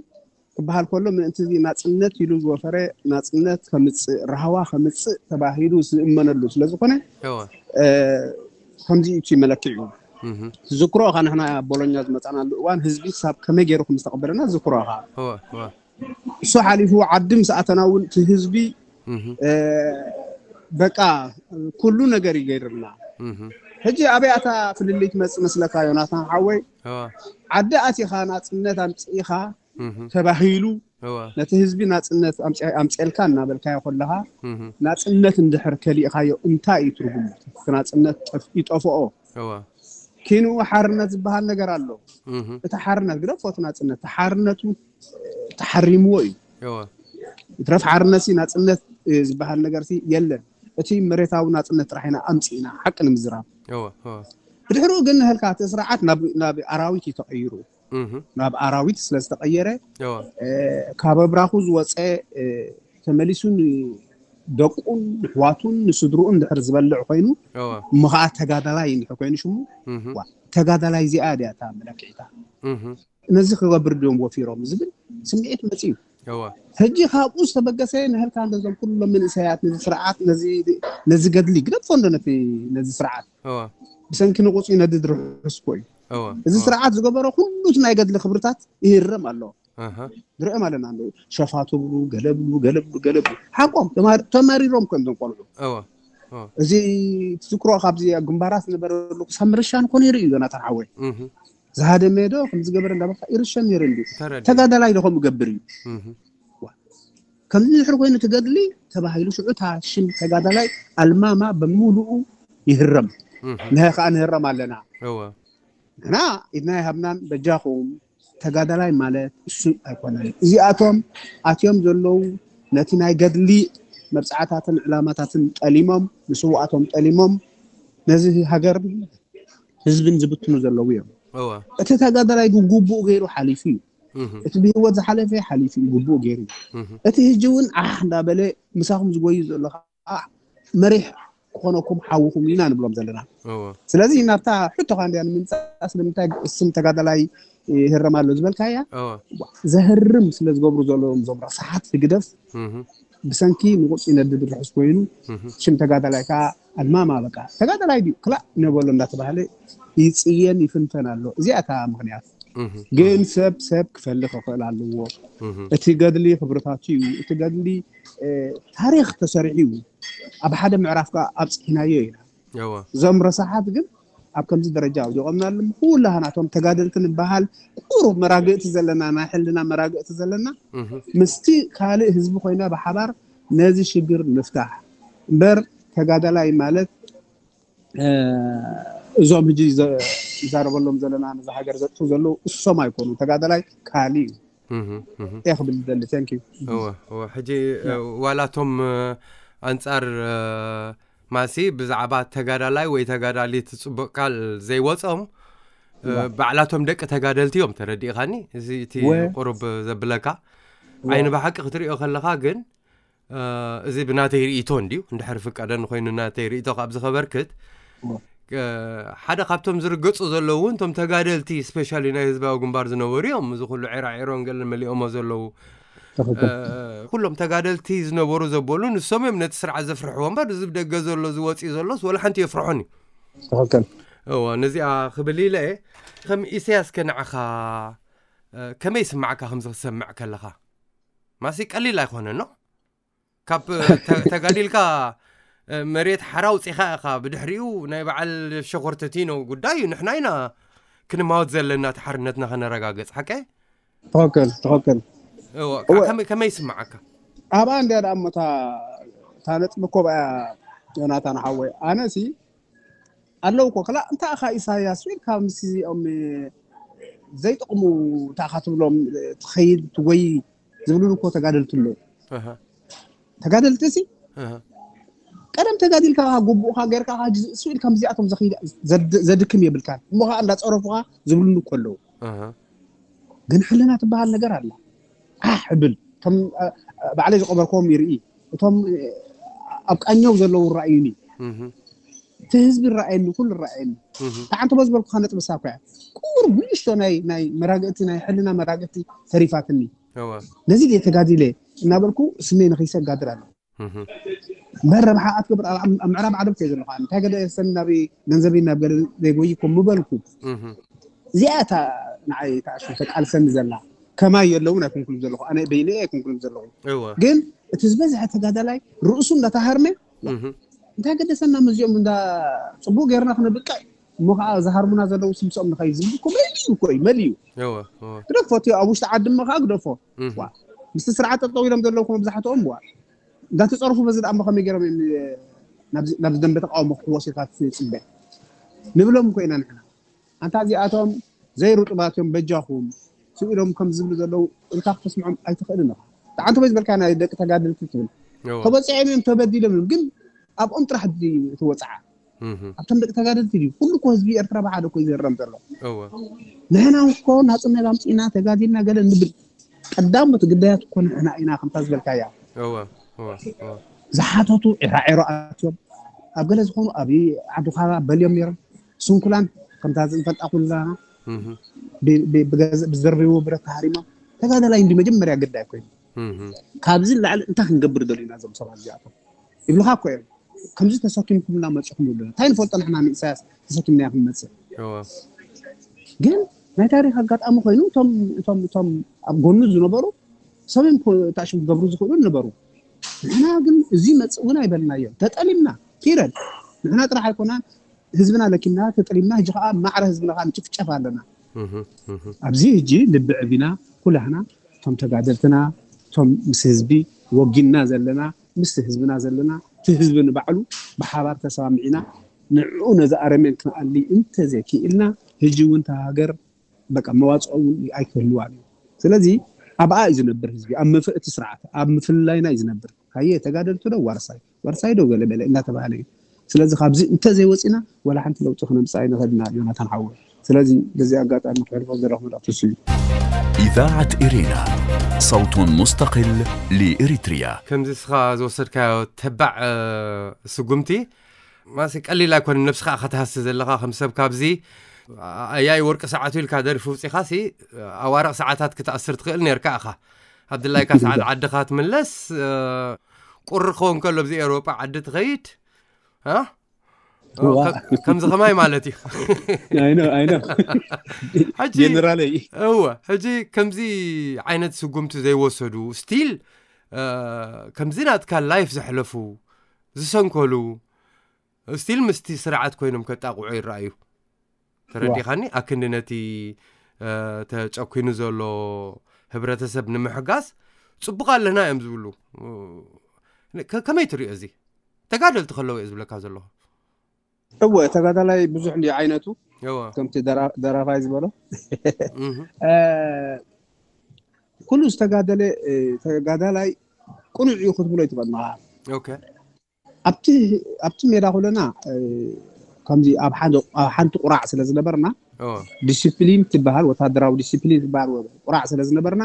ክበሃል ከሎ ምእንቲ እዚ ናጽነት ኢሉ ዝወፈረ ናጽነት ከምጽእ ራህዋ ከምጽእ ተባሂሉ ዝእመነሉ ስለ ዝኾነ እወ እ፣ ከምዚ እዩ እቲ መለክዒ። እህ፣ ትዝክሮ ኢኻ ንሕና ኣብ ቦሎኛ ዝመጻናሉ እዋን ህዝቢ ክሳብ ከመይ ገይሩ ከም ዝተቐበለና ትዝክሮ ኢኻ። እወ እወ እሱ ሓሊፉ ዓዲ ምስ ኣተና እውን እቲ ህዝቢ እህ፣ እ፣ በቃ ኩሉ ነገር ይገይርልና። እህ፣ ሕጂ ኣበይ ኣታ ፍልልይ ትመጽእ መስለካ ዮናታን ሓወይ? እወ ዓዲ ኣቲኻ ናጽነት ኣምጽኢኻ እህ፣ ተባሂሉ እወ ነቲ ህዝቢ ናጽነት ኣምጽ- ኣምጽኤልካ እናበልካዮ ከለኻ እህ፣ ናጽነት እንድሕር ከሊእኻዮ እንታይ እዩ ትርጉሙ? እቲ ናጽነት ጠፍ- ይጠፍኦ። እወ ኪንኡ ሓርነት ዝበሃል ነገር ኣሎ። እህ፣ እቲ ሓርነት ግደፎ፣ እቲ ናጽነት እቲ ሓርነቱ ተሓሪምዎ እዩ። እወ ይትረፍ ሓርነት ሲ ናጽነት እ፣ ዝበሃል ነገር ሲ የለን። እቲ መሬታዊ ናጽነት ጥራሕ ኢና ኣምጺእና ሓቂ ንምዝራብ። እወ እወ ብድሕሪኡ ግን ንህልካ እቲ ስርዓት ናብ ናብ ኣራዊት እዩ ተቐይሩ። እህ፣ ናብ ኣራዊት ስለ ዝተቐየረ እወ እ፣ ካብ ኣብራኹ ዝወፀ እ፣ ተመሊሱ ንደቁን ንሕዋቱን ንስድርኡን ድሕር ዝበልዕ ኮይኑ እወ እሞ ከዓ ተጋዳላይ እንድሕር ኮይኑ ሽሙ እህ፣ ዋ፣ ተጋዳላይ እዚኣ ድያ እታ መለክዒታ። እህ፣ ነዚ ክገብር ድዮም ወፊሮም ዝብል ስምዒት መፅዩ። እወ ሕጂ ካብኡ ዝተበገሰ ንህልካ እንደዞም ኩሎም መንእሰያት ነዚ ስርዓት ነዚ ነዚ ገድሊ ግደፎ እንዶ ነቲ ነዚ ስርዓት እወ ብሰንኪ ንቁፅ ይነድድ ርሑስ እኮ እዩ። እወ እዚ ስርዓት ዝገበሮ ኩሉ እቲ ናይ ገድሊ ክብርታት ይህረም ኣሎ። ኣሃ ንሪኦም ኣለና ኣለዉ ሸፋቱ ብሉ ገለ ብሉ ገለ ብሉ ገለ ብሉ ሓቆም ተማሪ- ተማሪሮም ከም ዘንቆልዑ እወ እወ እዚ ትዝክሮ ካብዚ ኣብ ግንባራት ዝነበረሉ ክሳብ ምርሻን ኮነ ይርኢ ዮናታን ሓወይ እህ ዝሃደመ ዶ ከም ዝገበረ እንዳበልካ ይርሸን ነይሩ እንዲ ተረዲእ ተጋዳላይ ዶ ከምኡ ገብር እዩ እህ ከምዚ ድሕር ኮይኑ ትገድሊ ተባሂሉ ሽዑ እታ ሽም ተጋዳላይ ኣልማማ በሙሉኡ ይህረም እህ ንሀ ከዓ ንህረም ኣለና እወ ንሕና ኢድና ይሃብናን በጃኹም ተጋዳላይ ማለት እሱ ኣይኮነን እዚኣቶም ኣትዮም ዘለዉ ነቲ ናይ ገድሊ መብፅዓታትን ዕላማታትን ጠሊሞም ንስውኣቶም ጠሊሞም ነዚ ሃገርን ህዝብን ዝብትኑ ዘለዉ እዮም እወ እቲ ተጋዳላይ ግን ግቡኡ ገይሩ ሓሊፉ እዩ እህ እቲ ብህይወት ዝሓለፈ ሓሊፉ እዩ ግቡኡ ገይሩ እዩ እህ እቲ ህጂ እውን ዓሕ እንዳበለ ምሳኹም ዝጎዩ ዘሎ ከዓ መሪሕ ክኾነኩም ሓውኹም ኢና ንብሎም ዘለና እወ ስለዚ ናብታ ሕቶኻ እንዲያ ንምምፃእ ስለምንታይ ስም ተጋዳላይ ይህረም ኣሎ ዝበልካያ እወ ዘህርም ስለ ዝገብሩ ዘለዎም እዞም ረሳሓት ህግደፍ እህ ብሰንኪ ንቁፅ ይነድድ ርሑስ ኮይኑ እህ ሽም ተጋዳላይ ከዓ ኣድማማ በቃ ተጋዳላይ ድዩ ክላእ ነበሎ እንዳተባሃለ ይፅየን ይፍንፈን ኣሎ እዚኣ እታ ምክንያት እህ ግን ሰብ ሰብ ክፈልኽ ክኽእል ኣለዎ እህ እቲ ገድሊ ክብርታቱ እዩ እቲ ገድሊ እ፣ ታሪክ ተሰሪሑ እዩ ኣብ ሓደ ምዕራፍ ከዓ ኣብፅሕናዮ ኢና እወ እዞም ረሳሓት ግን ኣብ ከምዚ ደረጃ ኣውዲቖምና ኣለዉ ኩላህናቶም ተጋደልቲ ንበሃል ቁሩብ መራግእቲ ዘለና ናይ ሕልና መራግእቲ ዘለና እህ ምስቲ ካልእ ህዝቢ ኮይና ብሓባር ነዚ ሽግር ንፍታሕ እምበር ተጋዳላይ ማለት እ፣ እዞም ህጂ ዘ- ይዛረበሎም ዘለና ነዚ ሃገር ዘጥፉ ዘለዉ እሶም ኣይኮኑ ተጋዳላይ ካሊ እዩ እህ እህ እየ ክብል ዝደሊ thank you እወ እወ ሕጂ እ፣ ዋላቶም እ፣ ኣንጻር እ፣ ማሲ ብዛዕባ ተጋዳላይ ወይ ተጋዳሊት ጽቡቕ ቃል ዘይወጾም እ፣ እዋ። ባዕላቶም ደቂ ተጋደልቲ እዮም ተረዲእኻኒ እዚ እቲ ወ- ቁሩብ ዘብለካ እዋ። ዓይኒ ብሓቂ ክትሪኦ ከለኻ ግን እ፣ እዚ ብናተይ ርእይቶ እንድዩ እንድሕር ፍቀደኒ ኮይኑ ናተይ ርእይቶ ካብ ዝኸበርክት እዋ። እ፣ ሓደ ካብቶም ዝርገጹ ዘለዉ እውን እቶም ተጋደልቲ ስፔሻሊ ናይ ህዝባዊ ግንባር ዝነበሩ እዮም እዚ ኩሉ ዒራዒሮን ገለን መሊኦሞ ዘለዉ ትኽክል እ፣ ኩሎም ተጋደልቲ ዝነበሩ ዘበሉ ንሶም እዮም ነቲ ስርዓት ዘፍርሕዎ እምበር እዚ ብደገ ዘሎ ዝወፅእ ዘሎስ ወላ ሓንቲ የፍርሖን እዩ ትኽክል እዋ ነዚኣ ክብል ኢለ እየ ከም ኢሳያስ ከ ንዓኻ እ፣ ከመይ ይስማዕካ ከምዚ ክትሰምዕ ከለኻ ማሲ ቀሊል ኣይኮነን ኖ ካብ ተ- ተጋዲልካ መሬት ሓራ ኣውፂኻ ኢኻ። ብድሕሪኡ ናይ በዓል ሸኾርተቲኖ ጉዳይ እዩ። ንሕና ኢና ክንማወት ዘለና እቲ ሓርነትና ከነረጋግፅ። ሓቀ? ትኽክል ትኽክል። ከመይ ይስማዓካ? ኣብኣ እንዲያ ደኣ እሞ እታ ነጥቢ ኮብኣ ዮናታን ሓወይ፣ ኣነሲ ኣለዉ እኮ ክላ እንታይ ኢኻ ኢሳያስ ኢልካ ምስ እዚኦም ዘይጠቕሙ እንታይ ኢኻ ትብሎም፣ ትኸይድ ትጎይ ዝብሉን እኮ ተጋደልቲ ኣለዉ። ተጋደልቲ ሲ ቀደም ተጋዲልካ ግቡእካ ጌርካ ስኢል ከምዚኣቶም ዘድክም የብልካን እሞ ከዓ እንዳፀረፉካ ዝብሉን እኮ ኣለዉ። ግን ሕልና ትበሃል ነገር ኣላ። ዓሕ እብል እቶም ባዕለይ ዝቐበርክዎም ይርኢ፣ እቶም ኣብ ቃኘው ዘለዉ ይረኣዩኒ፣ እቲ ህዝቢ ይረኣየኒ፣ ኩሉ ይረኣየኒ። ተዓንተቦ ዝበልኩካ ነጥቢ ሳኳ ቁሩብ ንእሽቶ ናይ ናይ መራግእቲ ናይ ሕልና መራግእቲ ተሪፋትኒ። ነዚ ድየ ተጋዲለ እናበልኩ ስመይ ነኺሰ እጋድል ኣለኹ። እምበር ረብሓ ኣትገብር ኣብ ምዕራብ ዓለም ከየ ዘለኹ እንታይ ገደ ሰኒ ናብ ገንዘበይ ናብ ገለ ዘይጎይ እኮ ምበልኩ። እዚኣ እታ ንዓይ እታ ሽም ተቃልሰኒ ዘላ። ከማይ የለውን ኣይኮንኩን ዘለኹ፣ ኣነ በይነይ ኣይኮንኩን ዘለኹ። ግን እቲ ዝበዝሐ ተጋዳላይ ርእሱ እንዳተሃርመ እንታይ ገደሰና ምስዚኦም እንዳ ፅቡቅ ጌርና ክነብቅዕ እሞ ከዓ ዝሃርሙና ዘለዉ ስምስኦም ንኸይ ዝብል እኮ መሊኡ እኮ እዩ መሊኡ። ግደፎ እቲ ኣብ ውሽጢ ዓዲ እሞ ከዓ ግደፎ። ምስቲ ስርዓት ጠጠው ኢሎም ዘለዉ መብዛሕትኦም ዋ እንዳተፀርፉ በዚ ደኣ እሞ ከመይ ገይሮም እዮም ናብዚ ደንበ ተቃውሞ ክትወስድካ ትፅበ ንብሎም እኮ ኢና ንሕና። ኣንታ እዚኣቶም ዘይርጡባት እዮም በጃኹም ስኢሎም ከም ዝብሉ ዘለዉ ኢልካ ክተስምዖም ኣይትኽእልን ኢኻ። ተዓንተ ወይ ዝበልካ ናይ ደቂ ተጋደልቲ ትብል ተበፂዖም እዮም ተበዲሎም እዮም ግን ኣብኦም ጥራሕ እቲ ወፅዓ ኣብቶም ደቂ ተጋደልቲ ድዩ ኩሉ እኮ ህዝቢ ኤርትራ ብሓደ እኮ ይዘረም ዘሎ። ንሕና እኮ ናፅነት ኣምፂእና ተጋዲልና ገለ ንብል ቀዳሞት ግዳያት እኮ ንሕና ኢና ከምታ ዝበልካያ ዝሓተቱ ዒራዒሮ ኣትዮም ኣብ ገለ ዝኾኑ ኣብ ዓዲ ኻራ በልዮም ነይሮም። ስንኩላን ከምታ ዝንፈልጣ ኩልና ብዘርብዎ ብረት ተሃሪሞም ተጋደላይ እንዲ መጀመርያ ግዳይ ኮይኑ ካብዚ ንላዕሊ እንታይ ክንገብር ደሊና እዞም ሰባት እዚኣቶም ይብልካ እኮ እዮም። ከምዚ ተሰኪምኩምና መፂኹም ይብሉና እንታይ ንፈልጦ ንሕና ንኢሳያስ ተሰኪምናዮ ክንመፅእ። ግን ናይ ታሪክ ኣጋጣሚ ኮይኑ እቶም እቶም እቶም ኣብ ጎኑ ዝነበሩ ሰብም ታሽም ክገብሩ ዝኽእሉ ነበሩ። ንሕና ግን እዚ መፅእ እውን ኣይበልናዮም ተጠሊምና ኪረን ንሕና ጥራሕ ኣይኮና ህዝብና ለኪምና ተጠሊምና ሕጂ ከዓ ማዕረ ህዝብና ከዓ ንጭፍጨፍ ኣለና። ኣብዚ ሕጂ ልቢ ዕቢና ኩላህና እቶም ተጋደልትና እቶም ምስ ህዝቢ ወጊንና ዘለና ምስ ህዝብና ዘለና እቲ ህዝቢ ንባዕሉ ብሓባር ተሰማሚዕና ንዕኡ ነዚ ኣረሜን ክንኣሊ እንተዘይክኢልና ሕጂ እውን እታ ሃገር በቃ መዋፅኦ እውን ኣይክህልዋን እዩ። ስለዚ ኣብኣ እዩ ዝነብር ህዝቢ ኣብ መፍእቲ ስርዓት ኣብ ምፍልላይና እዩ ዝነብር። ካየ ተጋደልቲ ዶ ዋርሳይ ዋርሳይ ዶ ገለ በለ እናተባሃለ እዩ። ስለዚ ካብዚ እንተዘይወፂና ወላ ሓንቲ ለውጢ ክነምፅእ ኣይንኽእልና ዮናታን ሓወ። ስለዚ በዚ ኣጋጣሚ ክሕልፎ ዘለኹ መልእኽቲ እሱ እዩ። إذاعة إرينا صوت مستقل لإريتريا. ከምዚ እስኻ ዝወሰድካዮ ተባዕ ስጉምቲ ማሲ ቀሊል ኣይኮነ ነብስኻ ከተሃሲ ዘለኻ ከም ሰብ ካብዚ ኣያይ ወርቂ ሰዓቱ ኢልካ ደርፊ ውፂኻ ሲ ኣዋርቕ ሰዓታት ክትኣስር ትኽእል ነርካ ኢኻ ኣብ ድላይካ ሰዓት ዓድኻ ትምለስ ቁሪ ክኸውን ከሎ ብዚ ኤውሮጳ ዓዲ ትኸይድ ከምዚ ከማይ ማለት እዩ። ጀነራለይ እወ ሕጂ ከምዚ ዓይነት ስጉምቲ ዘይወሰዱ ስቲል ከምዚ ናትካ ላይፍ ዘሕለፉ ዝሰንከሉ ስቲል ምስቲ ስርዓት ኮይኖም ከጣቕዑ ይረኣዩ። ተረዲኻኒ ኣክንዲ ነቲ ተጨኪኑ ዘሎ ህብረተሰብ ንምሕጋዝ ፅቡቕ ኣለና እዮም ዝብሉ። ከመይ ትሪኦ እዚ ተጋደልቲ ከለዉ እየ ዝብለካ ዘለኹ። እወ ተጋዳላይ ብዙሕ እንዲ ዓይነቱ ከምቲ ደራፋይ ዝበሎ ኩሉ ዝተጋደለ ተጋዳላይ ቅኑዕ እዩ ክትብሎ ይትበልናኻ። ኣብቲ ሜዳ ኩለና ከምዚ ኣብ ሓንቲ ቁራዕ ስለ ዝነበርና ዲስፕሊን ትበሃል ወታደራዊ ዲስፕሊን ትበሃል ቁራዕ ስለ ዝነበርና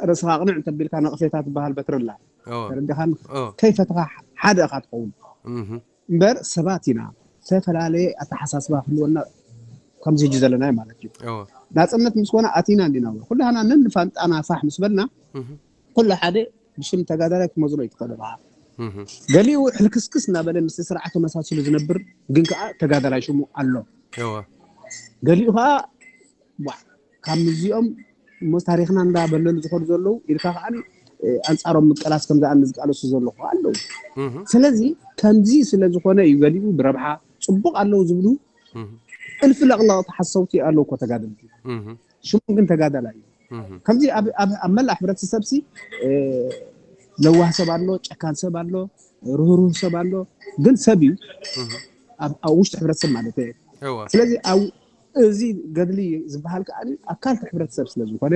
ርእስኻ ቅንዕ እንተቢልካ ነቕፌታ ትበሃል በትርላ ተረዲኻን ከይፈትኻ ሓደ እኻ ትኸውን እምበር ሰባት ኢና ዝተፈላለየ ኣተሓሳስባ ክህልወና ከምዚ ሕጂ ዘለናዮ ማለት እዩ። ናፅነት ምስ ኮነ ኣቲና እንዲና ኩላህና ነንፋንጣና ፋሕ ምስ በልና ኩሉ ሓደ ብሽም ተጋዳላይ ክትመዝኖ ይትኽእል ኢኻ። ገሊኡ ሕልክስክስ እናበለ ምስ ስርዓት ተመሳሲሉ ዝነብር ግን ከዓ ተጋዳላይ ሽሙ ኣሎ። ገሊኡ ከዓ ካብ ምዚኦም እሞ ታሪክና እንዳበለሉ ዝኸዱ ዘለዉ ኢልካ ከዓ ኣንፃሮም ምቅላስ ከምዚ ኣነ ዝቃለሱ ዘለኹ ኣለዉ። ስለዚ ከምዚ ስለ ዝኾነ እዩ ገሊኡ ብረብሓ ፅቡቕ ኣለዉ ዝብሉ እልፊ ለቕለቕቲ ሓሰውቲ ኣለዉ እኮ ተጋደልቲ። ሽሙ ግን ተጋዳላይ እዩ። ከምዚ ኣብ መላእ ሕብረተሰብ ሲ ለዋህ ሰብ ኣሎ፣ ጨካን ሰብ ኣሎ፣ ርህሩህ ሰብ ኣሎ። ግን ሰብ እዩ ኣብ ውሽጢ ሕብረተሰብ ማለት እዩ። ስለዚ እዚ ገድሊ ዝበሃል ከዓ ኣካል ሕብረተሰብ ስለ ዝኾነ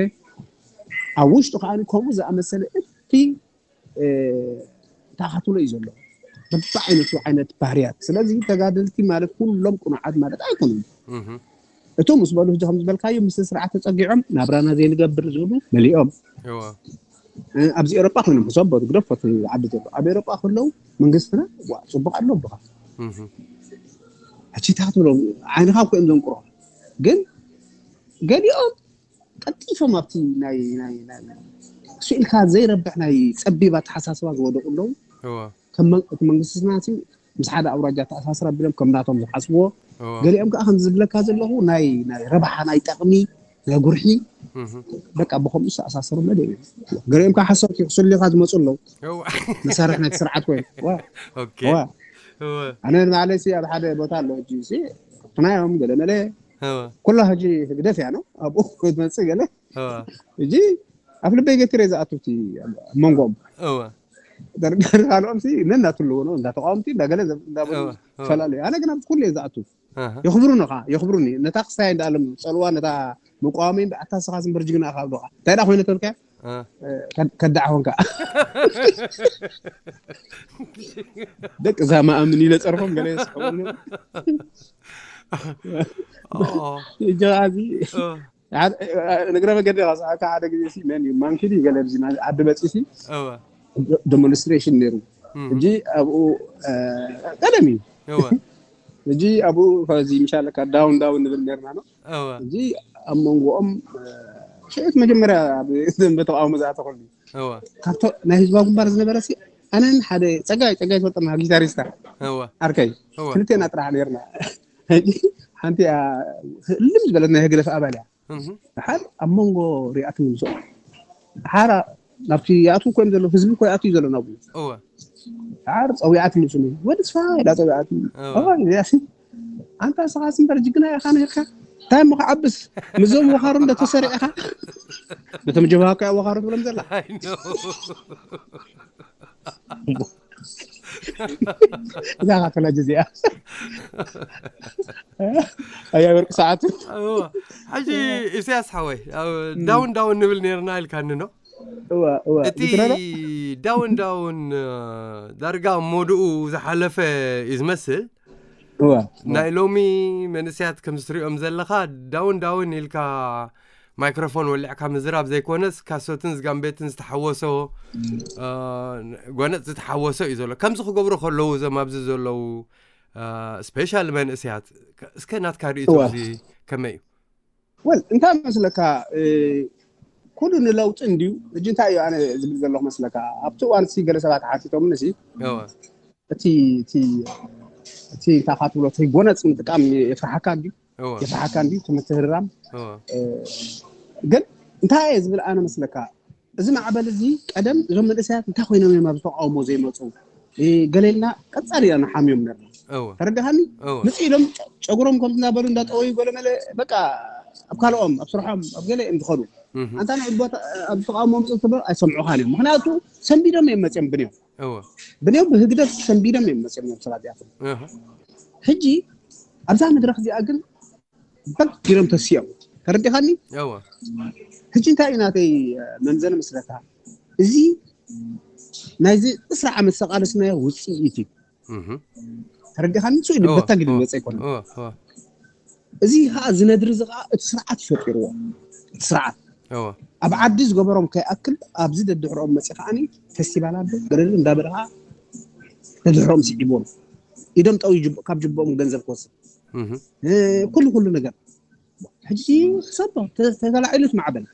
ኣብ ውሽጡ ከዓ ከምኡ ዝኣመሰለ እቲ እንታይ ክትብሎ እዩ ዘሎ በብዓይነቱ ዓይነት ባህርያት። ስለዚ ተጋደልቲ ማለት ኩሎም ቅኑዓት ማለት ኣይኮኑን። እቶም ምስ በሉ ሕጂ ከም ዝበልካዮ ምስ ስርዓት ተፀጊዖም ናብራና ዘይንገብር ዝብሉ መሊኦም ኣብዚ ኤሮጳ ኮይኖም ሕሰቦ ግደፎ እቲ ዓዲ ዘሎ ኣብ ኤሮጳ ከለዉ መንግስትና ዋ ፅቡቅ ኣሎ ብኻ ሕጂ እንታይ ክትብሎም ዓይንኻ እኮ እዮም ዘንቁሮ ግን ገሊኦም ቀልጢፎም ኣብቲ ናይ ናይ ናይ እሱ ኢልካ ዘይረብሕ ናይ ፀቢብ ኣተሓሳስባ ዝወደቁ ኣለዉ። እቲ መንግስትና ምስ ሓደ ኣውራጃ ተኣሳስር ኣቢሎም ከም ናቶም ዝሓስብዎ ገሊኦም ከዓ ከም ዝብለካ ዘለኹ ናይ ናይ ረብሓ ናይ ጠቕሚ ናይ ጉርሒ በቃ ብከምኡ ዝተኣሳሰሩ መለ ገሊኦም ከዓ ሓሰብቲ ክስሉኻ ዝመፁ ኣለዉ። መሳርሒ ናይቲ ስርዓት ኮይኑ ኣነ ንባዕለይ ኣብ ሓደ ቦታ ኣሎ ሕጂ ናዮም ገለ መለ ኩላ ሕጂ ህግደፍ እያ ነው ኣብኡ ክትመፅእ ገለ ሕጂ ኣብ ልበይ ገትረ ዝኣቱ እቲ መንጎኦም ደርጋሪ ካልኦም ነናትልዎ ነው እንዳ ተቃወምቲ እንዳ ገለ እንዳበሉ ፈላለዩ ኣነ ግን ኣብ ኩሉ እየ ዝኣቱ የኽብሩኒ ኻ የኽብሩኒ ነታ ክስታይ እንዳኣሎም ፀልዋ ነታ መቋወሚ ኣታ ስኻ ዝንበር ጅግና ኢኻ ብሎኻ እንታይ ዳ ኮይነ ተልካ ከዳዕ ኾንካ ደቂ ዛማ ኣምን ኢለ ፀርፎም ገለ ስሕቁኒ እጃ እዚ ንግረ መገዲ ካስዓካ ሓደ ግዜ ሲ መን እዩ ማንኪድ እዩ ገለ ኣብዚ ዓዲ መፂ ሲ ዴሞንስትሬሽን ነይሩ እጂ ኣብኡ ቀደም እዩ እጂ ኣብኡ ከዚ ምሻለካ ዳውን ዳውን ንብል ነርና ነው እጂ ኣብ መንጎኦም ሽዕት መጀመርያ ተቃውሞ ዝኣተኸሉ ካብቶ ናይ ህዝባዊ ግንባር ዝነበረ ሲ ኣነን ሓደ ፀጋይ ፀጋይ ትፈልጠና ጊታሪስታ ኣርከይ ክልቴና ጥራሕ ነርና ሓንቲ ልም ዝበለት ናይ ህግደፍ ኣባል እያ ሓር ኣብ መንጎ ሪኣት ምምስኦ ሓር ናብቲ ይኣትዉ ኮይም ዘሎ ህዝቢ ኮ ይኣትዉ ዘሎ ናብኡ ሓር ፀዊዓት ምምስሉ ወዲ ስፋ ኢላ ፀዊዓት ኣንታ ስኻ ስምበር ጅግና ኢኻ ነርካ እንታይ እሞ ክዓብስ ምዞም ወኻሩ እንደተሰሪዕኻ ነቶም ጀብሃ ኮያ ወኻሩ ትብሎም ዘላ እዛ ካተላ ጀዚኣ ኣያ ወርቂ ሰዓቱ ሕጂ ኢሳያስ ሓወይ ዳውን ዳውን ንብል ነርና ኢልካኒ ነው እቲ ዳውን ዳውን ዳርጋ ሞድኡ ዝሓለፈ እዩ ዝመስል ናይ ሎሚ መንእስያት ከም ዝትሪኦም ዘለኻ ዳውን ዳውን ኢልካ ማይክሮፎን ወሊዕካ ምዝራብ ዘይኮነስ ካሶትን ዝጋምቤትን ዝተሓወሶ ጎነፅ ዝተሓወሶ እዩ ዘሎ ከምዚ ክገብሩ ከለዉ እዞም ኣብዚ ዘለዉ ስፔሻል መንእስያት እስከ ናትካ ርእቶ እዚ ከመይ እዩ ወል እንታይ መስለካ ኩሉ ንለውጢ እንድዩ እጂ እንታይ እዩ ኣነ ዝብል ዘለኹ መስለካ ኣብቲ እዋን ሲ ገለ ሰባት ሓቲቶም ንሲ እቲ እቲ እቲ እንታይ ትብሎ እቲ ጎነፅ ምጥቃም የፍርሓካ እንድዩ የፍርሓካ እንድዩ ትምትህርራም ግን እንታይ እየ ዝብል ኣነ መስለካ እዚ ማዕበል እዚ ቀደም እዞም መንእሰያት እንታይ ኮይኖም እዮም ኣብ ተቃውሞ ዘይመፁ ገሌልና ቀፃሊ ኢና ንሓምዮም ነርና ተረዳሃኒ ምፅ ኢሎም ጨጉሮም ከም ዝናበሉ እንዳጠወዩ ገለ መለ በቃ ኣብ ካልኦም ኣብ ስርሖም ኣብ ገለ እዮም ዝኸዱ ኣንታ ንዕድ ቦታ ኣብ ተቃውሞ ምፅ ትብሎ ኣይሰምዑኻን እዮም ምክንያቱ ሰንቢዶም እዮም መፅኦም ብንዮም ብንዮም ብህግደፍ ሰንቢዶም እዮም መፅኦም እዮም ሰባት እዚኣቶም ሕጂ ኣብዛ መድረክ እዚኣ ግን በጊሮም ተስኦም ተረዲኻኒ ሕጂ እንታይ እዩ ናተይ መምዘኒ መስለካ እዚ ናይዚ እስራ ዓመት ዝተቃለስናዮ ውፅኢት እዩ ተረዲኻኒ ንሱ ኢሉ በታ ግዲ ዝመፀ ኣይኮነ እዚ ከዓ ዝነድሪ እዚ ከዓ እቲ ስርዓት ይፈጢርዎ እቲ ስርዓት ኣብ ዓዲ ዝገበሮም ከይኣክል ኣብዚ ደድሕሮም መፂ ከዓኒ ፌስቲቫል ኣሎ ገለሉ እንዳበለ ከዓ ደድሕሮም ስዒቦም ኢዶም ጠው ካብ ጅቦኦም ገንዘብ ክወስድ ኩሉ ኩሉ ነገር ሕጂ ሰብ ተተላዒሉ እቲ ማዕበል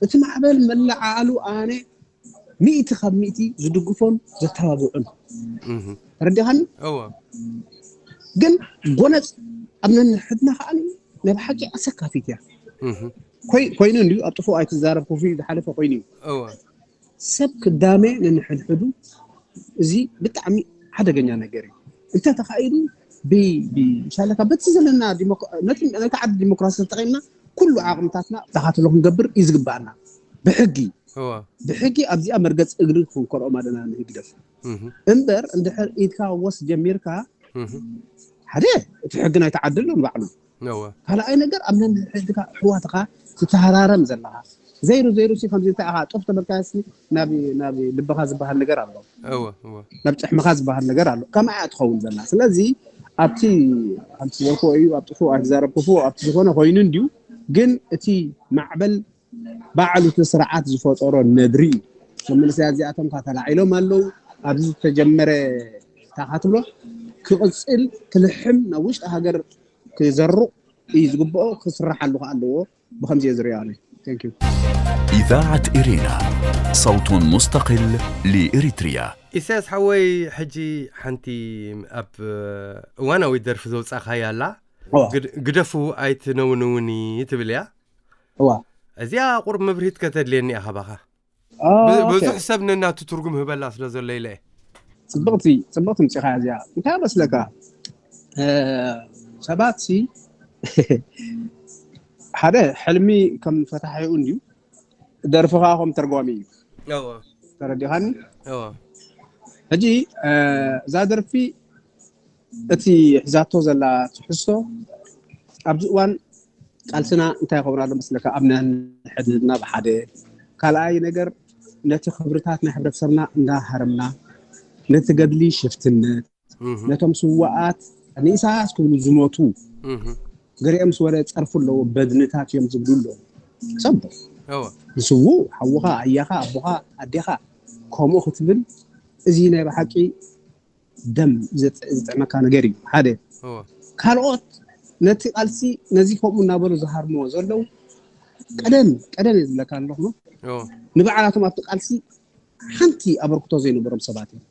እቲ ማዕበል መለዓዓሉ ኣነ ሚእቲ ካብ ሚእቲ ዝድግፎን ዘተባብዑን ተረዲኻኒ ግን ጎነፅ ኣብ ነንሕድና ከዓ ናይ ብሓቂ ኣሰካፊት እያ ኮይኑ እንዲዩ ኣብ ጥፉ ኣይትዛረብ ኮፊ ዝሓለፈ ኮይኑ እዩ ሰብ ክዳመ ነንሕድሕዱ፣ እዚ ብጣዕሚ ሓደገኛ ነገር እዩ። እንተ ተኻኢሉ ብሻለካ በቲ ዘለና ነቲ ዓዲ ዲሞክራሲ ተጠቒምና ኩሉ ዓቕምታትና ተኻትሎ ክንገብር እዩ ዝግባኣና። ብሕጊ ብሕጊ ኣብዚኣ መርገፂ እግሪ ክንኮርኦም ኣለና ንህግደፍ። እምበር እንድሕር ኢድካ ወስ ጀሚርካ፣ ሓደ እቲ ሕጊ ናይቲ ዓዲ ኣሎ ንባዕሉ። ካልኣይ ነገር ኣብ ነንሕድካ ኣሕዋትካ ትተሃራረም ዘለኻ ዘይሩ ዘይሩ ሲ ከምዚ እንታይ ኢኻ ጡፍ ተበልካዮ ስኒ ናብ ልብኻ ዝበሃል ነገር ኣሎ። ናብ ጭሕምኻ ዝበሃል ነገር ኣሎ። ከምኣ እያ ትኸውን ዘላ። ስለዚ ኣብቲ ኣብቲ ዘልክዎ እዩ ኣብ ጥፉ ኣይትዛረብ ክፉ ኣብቲ ዝኾነ ኮይኑ እንድዩ። ግን እቲ ማዕበል ባዕሉ እቲ ስርዓት ዝፈጠሮ ነድሪ እዩ። እቶም መንእሰያት እዚኣቶም ከ ተላዒሎም ኣለዉ። ኣብዚ ዝተጀመረ እንታይ ክትብሎ ክቕፅል ክልሕም ናብ ውሽጢ ሃገር ክዘሩቕ እዩ ዝግብኦ፣ ክስርሓሉ ከ ኣለዎ። ብኸምዚ እየ ዝሪኦ ኣነ። Thank you። إذاعة إرينا، صوت مستقل لإريتريا. ኢሳያስ ሓወይ፣ ሕጂ ሓንቲ ኣብ እዋናዊ ደርፊ ዘውፃእካያ ኣላ። ግደፉ ኣይትነውንውኒ ትብል እያ። እዚኣ ቁርብ መብርሂት ከተድልየኒ እያ ካባኻ። ብዙሕ ሰብ ነናቱ ትርጉም ህበላ ስለ ዘሎ ኢለ። ፅብቕቲ ፅብቕቲ ምፅኻ እዚኣ። እንታይ መስለካ? ሰባት ሲ ሓደ ሕልሚ ከም ፈታሒኡ እንድዩ፣ ደርፊ ከዓ ከም ተርጓሚ እዩ። ተረዲኻኒ? ሕጂ እዛ ደርፊ እቲ ሒዛቶ ዘላ ትሕዝቶ ኣብዚ እዋን ቃልስና እንታይ ይኸውን ኣሎ መስለካ? ኣብ ነንሕድህድና ብሓደ። ካልኣይ ነገር ነቲ ክብርታት ናይ ሕብረተሰብና እንዳሃረምና፣ ነቲ ገድሊ ሽፍትነት፣ ነቶም ስዋኣት ንኢሳያስ ክብሉ ዝሞቱ ገሊኦም ምስ ወረ ጸርፉ ኣለዎ፣ በድንታት እዮም ዝብሉ ኣለዉ። ሰብ ንስዉ ሓውኻ ኣያኻ ኣቦኻ ኣዴኻ ከምኡ ክትብል እዚ ናይ ብሓቂ ደም ዝጥዕመካ ነገር እዩ። ሓደ ካልኦት ነቲ ቃልሲ ነዚ ከምኡ እናበሉ ዝሃርምዎ ዘለዉ ቀደም ቀደም እየ ዝብለካ ኣለኹ። ንባዕላቶም ኣብቲ ቃልሲ ሓንቲ ኣበርክቶ ዘይነበሮም ሰባት እዮም።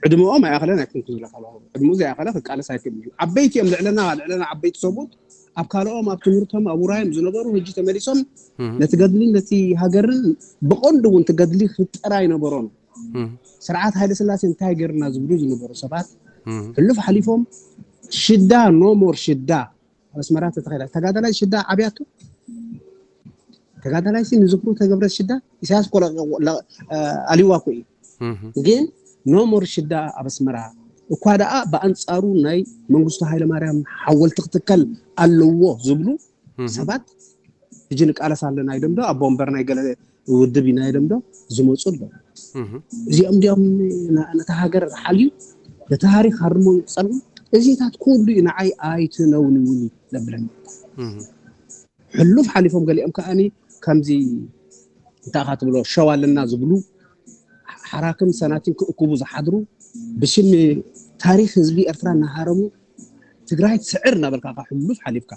ዕድመኦም ኣይኣኸለን ኣይኮንኩ ዝብለካ ኣለኹ። ዕድመኡ ዘይኣኸለ ክቃለስ ኣይክእልን እዩ። ዓበይቲ እዮም ልዕለና ልዕለና ዓበይቲ ሰብኡት ኣብ ካልኦም ኣብ ትምህርቶም ኣብ ውራዮም ዝነበሩ ሕጂ ተመሊሶም ነቲ ገድልን ነቲ ሃገርን ብቐንዱ እውን እቲ ገድሊ ክፍጠር ኣይነበሮን። ስርዓት ሃይለ ስላሴ እንታይ ገርና ዝብሉ ዝነበሩ ሰባት ሕሉፍ ሓሊፎም ሽዳ no more ሽዳ ኣብ ኣስመራ ተተኸላ ተጋዳላይ ሽዳ ዓብያቱ ተጋዳላይ ሲ ንዝኽሩ ተገብረ ሽዳ ኢሳያስ ኮ ኣሊዋ ኮ እዩ ግን no more ሽዳ ኣብ ኣስመራ እኳ ደኣ ብኣንጻሩ ናይ መንግስቱ ሃይለማርያም ሓወልቲ ክትከል ኣለዎ ዝብሉ ሰባት ሕጂ ንቃለስ ኣለና ኢሎም ዶ ኣብ ወንበር ናይ ገለ ውድብ ኢና ኢሎም ዶ ዝመፁ ኣለዉ። እዚኦም እንዲኦም ነታ ሃገር ሓልዩ ነቲ ታሪክ ሃርሞ ፀልኡ እዚታት ኩሉ እዩ ንዓይ ኣይትነውንውኒ ዘብለኒ። ሕሉፍ ሓሊፎም ገሊኦም ከዓኒ ከምዚ እንታይ ኢኻ ትብሎ ሸው ኣለና ዝብሉ ሓራክን ሰናቲን ክእክቡ ዝሓድሩ ብሽም ታሪክ ህዝቢ ኤርትራ እናሃረሙ ትግራይ ትስዕር እናበልካ ካ ሕሉፍ ሓሊፍካ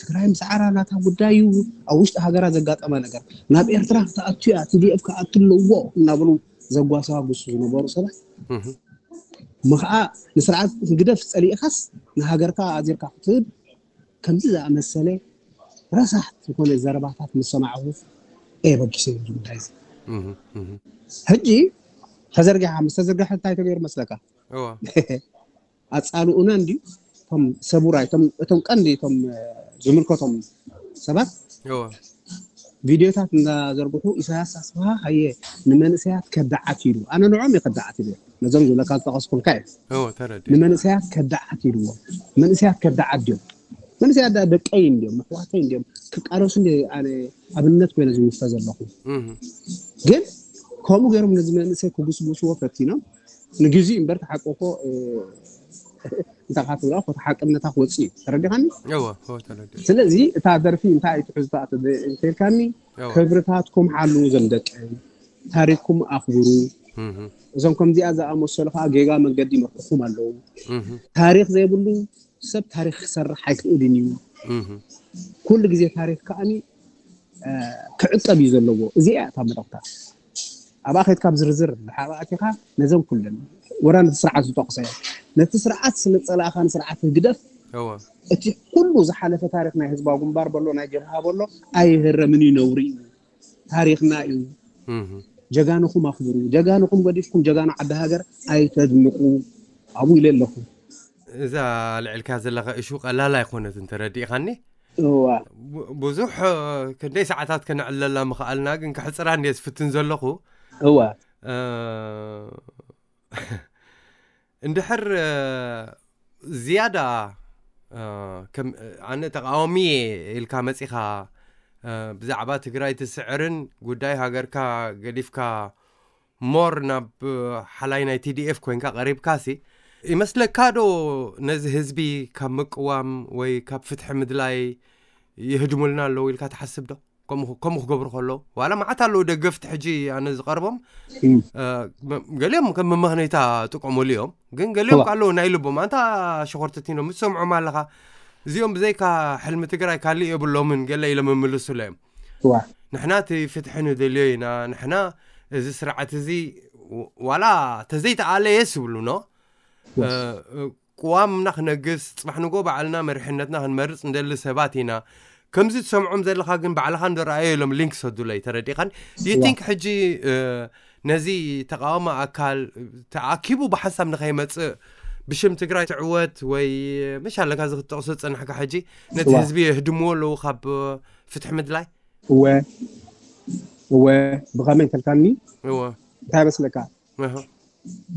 ትግራይ ምስዓራ ናታ ጉዳይ እዩ። ኣብ ውሽጢ ሃገራ ዘጋጠመ ነገር ናብ ኤርትራ ክትኣቱ እያ፣ ቲ ዲ ኤፍ ክኣቱ ኣለዎ እናበሉ ዘጓሳጉሱ ዝነበሩ ሰባት እሞ ከዓ ንስርዓት ህግደፍ ፀሊእኻስ ንሃገርካ ኣዚርካ ክትህብ ከምዚ ዝኣመሰለ ረሳሕ ዝኾነ ዘረባታት ምስ ሰማዕኹ እየ በጊሰ እዚ ጉዳይ እዚ። ሕጂ ተዘርጊሓ ምስ ተዘርግሐ እንታይ ተገይሩ መስለካ? ኣፃልኡና እንድዩ እቶም ሰቡራይ እቶም ቀንዲ እቶም ዝምልከቶም ሰባት ቪድዮታት እናዘርግሑ ኢሳያስ ኣስፍሃ ሃየ ንመንእሰያት ከዳዓት ኢሉ ኣነ ንዖም እየ ከዳዓት ኢሉ ነዞም ዝብለካ ዝጠቀስኩልካ እዩ። ንመንእሰያት ከዳዓት ኢልዎም መንእሰያት ከዳዓት ድዮም? መንእሰያት ደቀይ እንድዮም ኣሕዋተይ እንድዮም ክቃለሱ እንደ ኣነ ኣብነት ኮይነ ዝውስተ ዘለኹ ግን ከምኡ ገይሮም ነዚ መንእሰይ ክጉስጉስዎ ፈቲኖም ንግዚኡ እምበር ተሓቆኮ እንታይ ካ ትብላ ኮ ተሓቅነታ ክወፅእ እዩ ተረዲኻኒ። ስለዚ እታ ደርፊ እንታይ ትሕዝታ እንተልካኒ ክብርታትኩም ሓልዉ ዘም ደቀይ ታሪክኩም ኣኽብሩ። እዞም ከምዚኣ ዝኣመሰሉ ከዓ ጌጋ መንገዲ ይመርሕኹም ኣለዉ። ታሪክ ዘይብሉ ሰብ ታሪክ ክሰርሕ ኣይክእልን እዩ። ኩሉ ግዜ ታሪክ ከዓኒ ክዕቀብ እዩ ዘለዎ። እዚኣ እያ እታ መልእኽታ። ኣብኣ ከድካ ብዝርዝር ድሓር ኣቲኻ ነዘን ኩለን ወላ ነቲ ስርዓት ዝጠቕሰ ነቲ ስርዓት ስለ ጸላእኻ ንስርዓት ህግደፍ እቲ ኩሉ ዝሓለፈ ታሪክ ናይ ህዝባዊ ግንባር በሎ ናይ ጀብሃ በሎ ኣይህረምን እዩ ነውሪ እዩ። ታሪኽና እዩ። ጀጋኑኹም ኣኽብሩ። ጀጋኑኹም ገዲፍኩም ጀጋኑ ዓዲ ሃገር ኣይተድንቑ። ኣብኡ ኢለ ኣለኹ። እዛ ልዕልካ ዘለኻ እሹ ቀላል ኣይኮነትን፣ ተረዲእኻኒ። እዋ ብዙሕ ክንደይ ሰዓታት ከነዕለላ ምኽኣልና፣ ግን ክሕፅራ እንደ ዝፍትን ዘለኹ። እዋ እንድሕር ዝያዳ ኣነ ተቃዋሚ ኢልካ መፂኻ፣ ብዛዕባ ትግራይ ትስዕርን ጉዳይ ሃገርካ ገዲፍካ ሞር ናብ ሓላይ ናይ ቲዲኤፍ ኮይንካ ቀሪብካሲ፣ ይመስለካ ዶ ነዚ ህዝቢ ካብ ምቅዋም ወይ ካብ ፍትሒ ምድላይ ይህድሙልና ኣለዉ ኢልካ ትሓስብ ዶ? ከምኡ ክገብሩ ከለዉ ዋላ መዓት ኣለዉ ደገፍቲ ሕጂ ኣነ ዝቐርቦም፣ ገሊኦም ከም መመኽነይታ ጥቀሙሉ እዮም። ግን ገሊኦም ኣለዉ ናይ ልቦም ኣንታ ሸኾርትቲኖም ትሰምዖም ኣለኻ፣ እዚኦም ብዘይካ ሕልሚ ትግራይ ካልእ የብሎምን ገለ ኢሎም ይምልሱለ እዮም። ንሕና እቲ ፍትሒ ንደልዮ ኢና፣ ንሕና እዚ ስርዓት እዚ ዋላ ተዘይተኣለየስ ይብሉ ኖ ቅዋምና ክነግስ፣ ፅባሕ ንጎ ባዕልና መሪሕነትና ክንመርፅ እንደሊ ሰባት ኢና። ከምዚ ትሰምዖም ዘለኻ ግን ባዕልኻ እንደረኣዮ ኢሎም ሊንክ ሰዱለይ፣ ተረዲኻን? ዩ ቲንክ ሕጂ ነዚ ተቃዋሚ ኣካል ተኣኪቡ ብሓንሳብ ንኸይመፅእ ብሽም ትግራይ ትዕወት ወይ መሻለካ እዚ ክትጠቕሶ ዝፀናሕካ ሕጂ ነቲ ህዝቢ የህድምዎ ኣለዉ ካብ ፍትሒ ምድላይ? እወ እወ ብኸመይ እንተልካኒ እወ እንታይ መስለካ?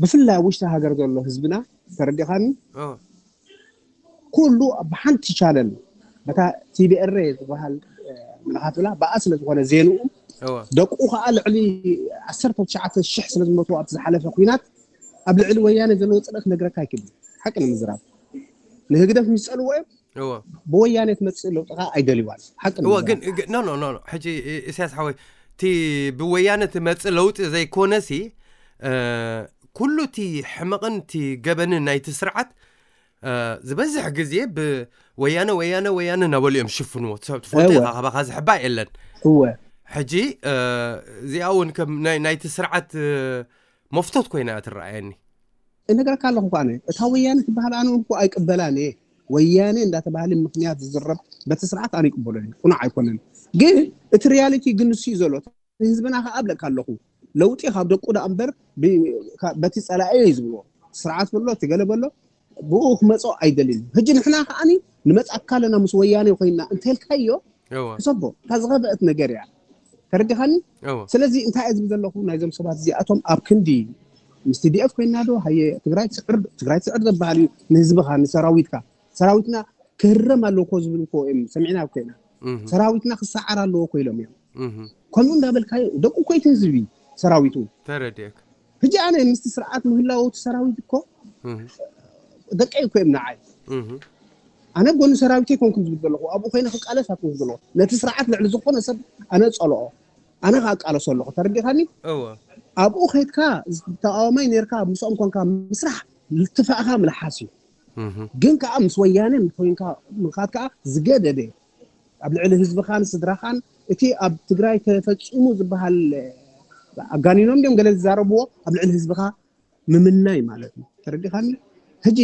ብፍላይ ኣብ ውሽጢ ሃገር ዘሎ ህዝብና ተረዲኻኒ? ኩሉ ብሓንቲ ቻነል በታ ቲቢኤር ዝበሃል ምልኻት ብላ ብኣ ስለ ዝኾነ ዜንኡ ደቁ ከዓ ልዕሊ ዓሰርተ ትሽዓተ ሽሕ ስለ ዝመቱ ኣብቲ ዝሓለፈ ኩናት ኣብ ልዕሊ ወያነ ዘለዎ ፅልእ ክነግረካ ኣይክእልን። ሓቂ ንምዝራብ ንህግደፍ ምስ ፀልዎ እዮም ብወያነ ትመፅእ ለውጢ ከዓ ኣይደልዋን። ሓቂ ንምዝራብ ሕጂ እስያስ ሓወይ እቲ ብወያነ ትመፅእ ለውጢ ዘይኮነሲ ኩሉ እቲ ሕመቕን እቲ ገበንን ናይቲ ስርዓት ዝበዝሕ ግዜ ብወያነ ወያነ ወያነ እናበሉ እዮም ዝሽፍንዎ። ትፈልጦ ኢኻ፣ ካባኻ ዝሕባእ የለን። ሕጂ እዚኣ እውን ከም ናይቲ ስርዓት መፍቶት ኮይና እያ ትረኣየኒ። እነግረካ ኣለኹ እኮ ኣነ እታ ወያነ ትበሃል ኣነ እኮ ኣይቅበላን እየ። ወያነ እንዳተባሃለ ምኽንያት ዝዝረብ በቲ ስርዓት ኣነ ይቅበሎ እየ፣ ቁኑዕ ኣይኮነን። ግን እቲ ሪያሊቲ ግን ንሱ እዩ ዘሎ። ህዝብና ከዓ ኣብለካ ኣለኹ ለውጢ ካብ ደቁ ደኣ እምበር በቲ ፀላኢ እዩ ዝብልዎ ስርዓት በሎ እቲ ገለ በሎ ብኡ ክመፆ ኣይደልን። ሕጂ ንሕና ከዓኒ ንመፅኣካ ኣለና ምስ ወያነ ኮይንና እንተልካዮ ክሰቦ እታ ዝኸበአት ነገር እያ። ተረዲኻኒ? ስለዚ እንታይ እየ ዝብል ዘለኹ ናይዞም ሰባት እዚኣቶም ኣብ ክንዲ ምስ ቲዲኤፍ ኮይና ዶ ሃየ ትግራይ ትስዕር ትግራይ ትስዕር ዘበሃል እዩ ንህዝብኻ ንሰራዊትካ ሰራዊትና ክህረም ኣለዎ እኮ ዝብል እኮ እዮም ሰሚዕና እኮ ኢና። ሰራዊትና ክሰዓር ኣለዎ እኮ ኢሎም እዮም። ከምኡ እንዳበልካዮ ደቁ እኮ እቲ ህዝቢ ሰራዊቱ ተረዲእክ። ሕጂ ኣነ ምስቲ ስርዓት ምህላው እቲ ሰራዊት እኮ ደቀይ እኮ እዮም ንዓይ። ኣነ ጎኒ ሰራዊተይ ኮንኩም ዝብል ዘለኹ ኣብኡ ኮይነ ክቃለስ ኣኩም ዝብሎ ነቲ ስርዓት ልዕሊ ዝኾነ ሰብ ኣነ ጸልኦ ኣነ ከዓ ቃለሶ ኣለኹ። ተረዲኻኒ? ኣብኡ ከይድካ ተቃዋማይ ነርካ ምስኦም ኮንካ ምስራሕ ልትፋእኻ ምልሓስ እዩ። ግን ከዓ ምስ ወያነ እንተኮይንካ ምኻድ ከዓ ዝገደደ ኣብ ልዕሊ ህዝብኻን ስድራኻን እቲ ኣብ ትግራይ ተፈፂሙ ዝበሃል ኣጋኒኖም ድም ገለ ዝዛረብዎ ኣብ ልዕሊ ህዝብኻ ምምናይ ማለት እዩ። ተረዲኻኒ? ሕጂ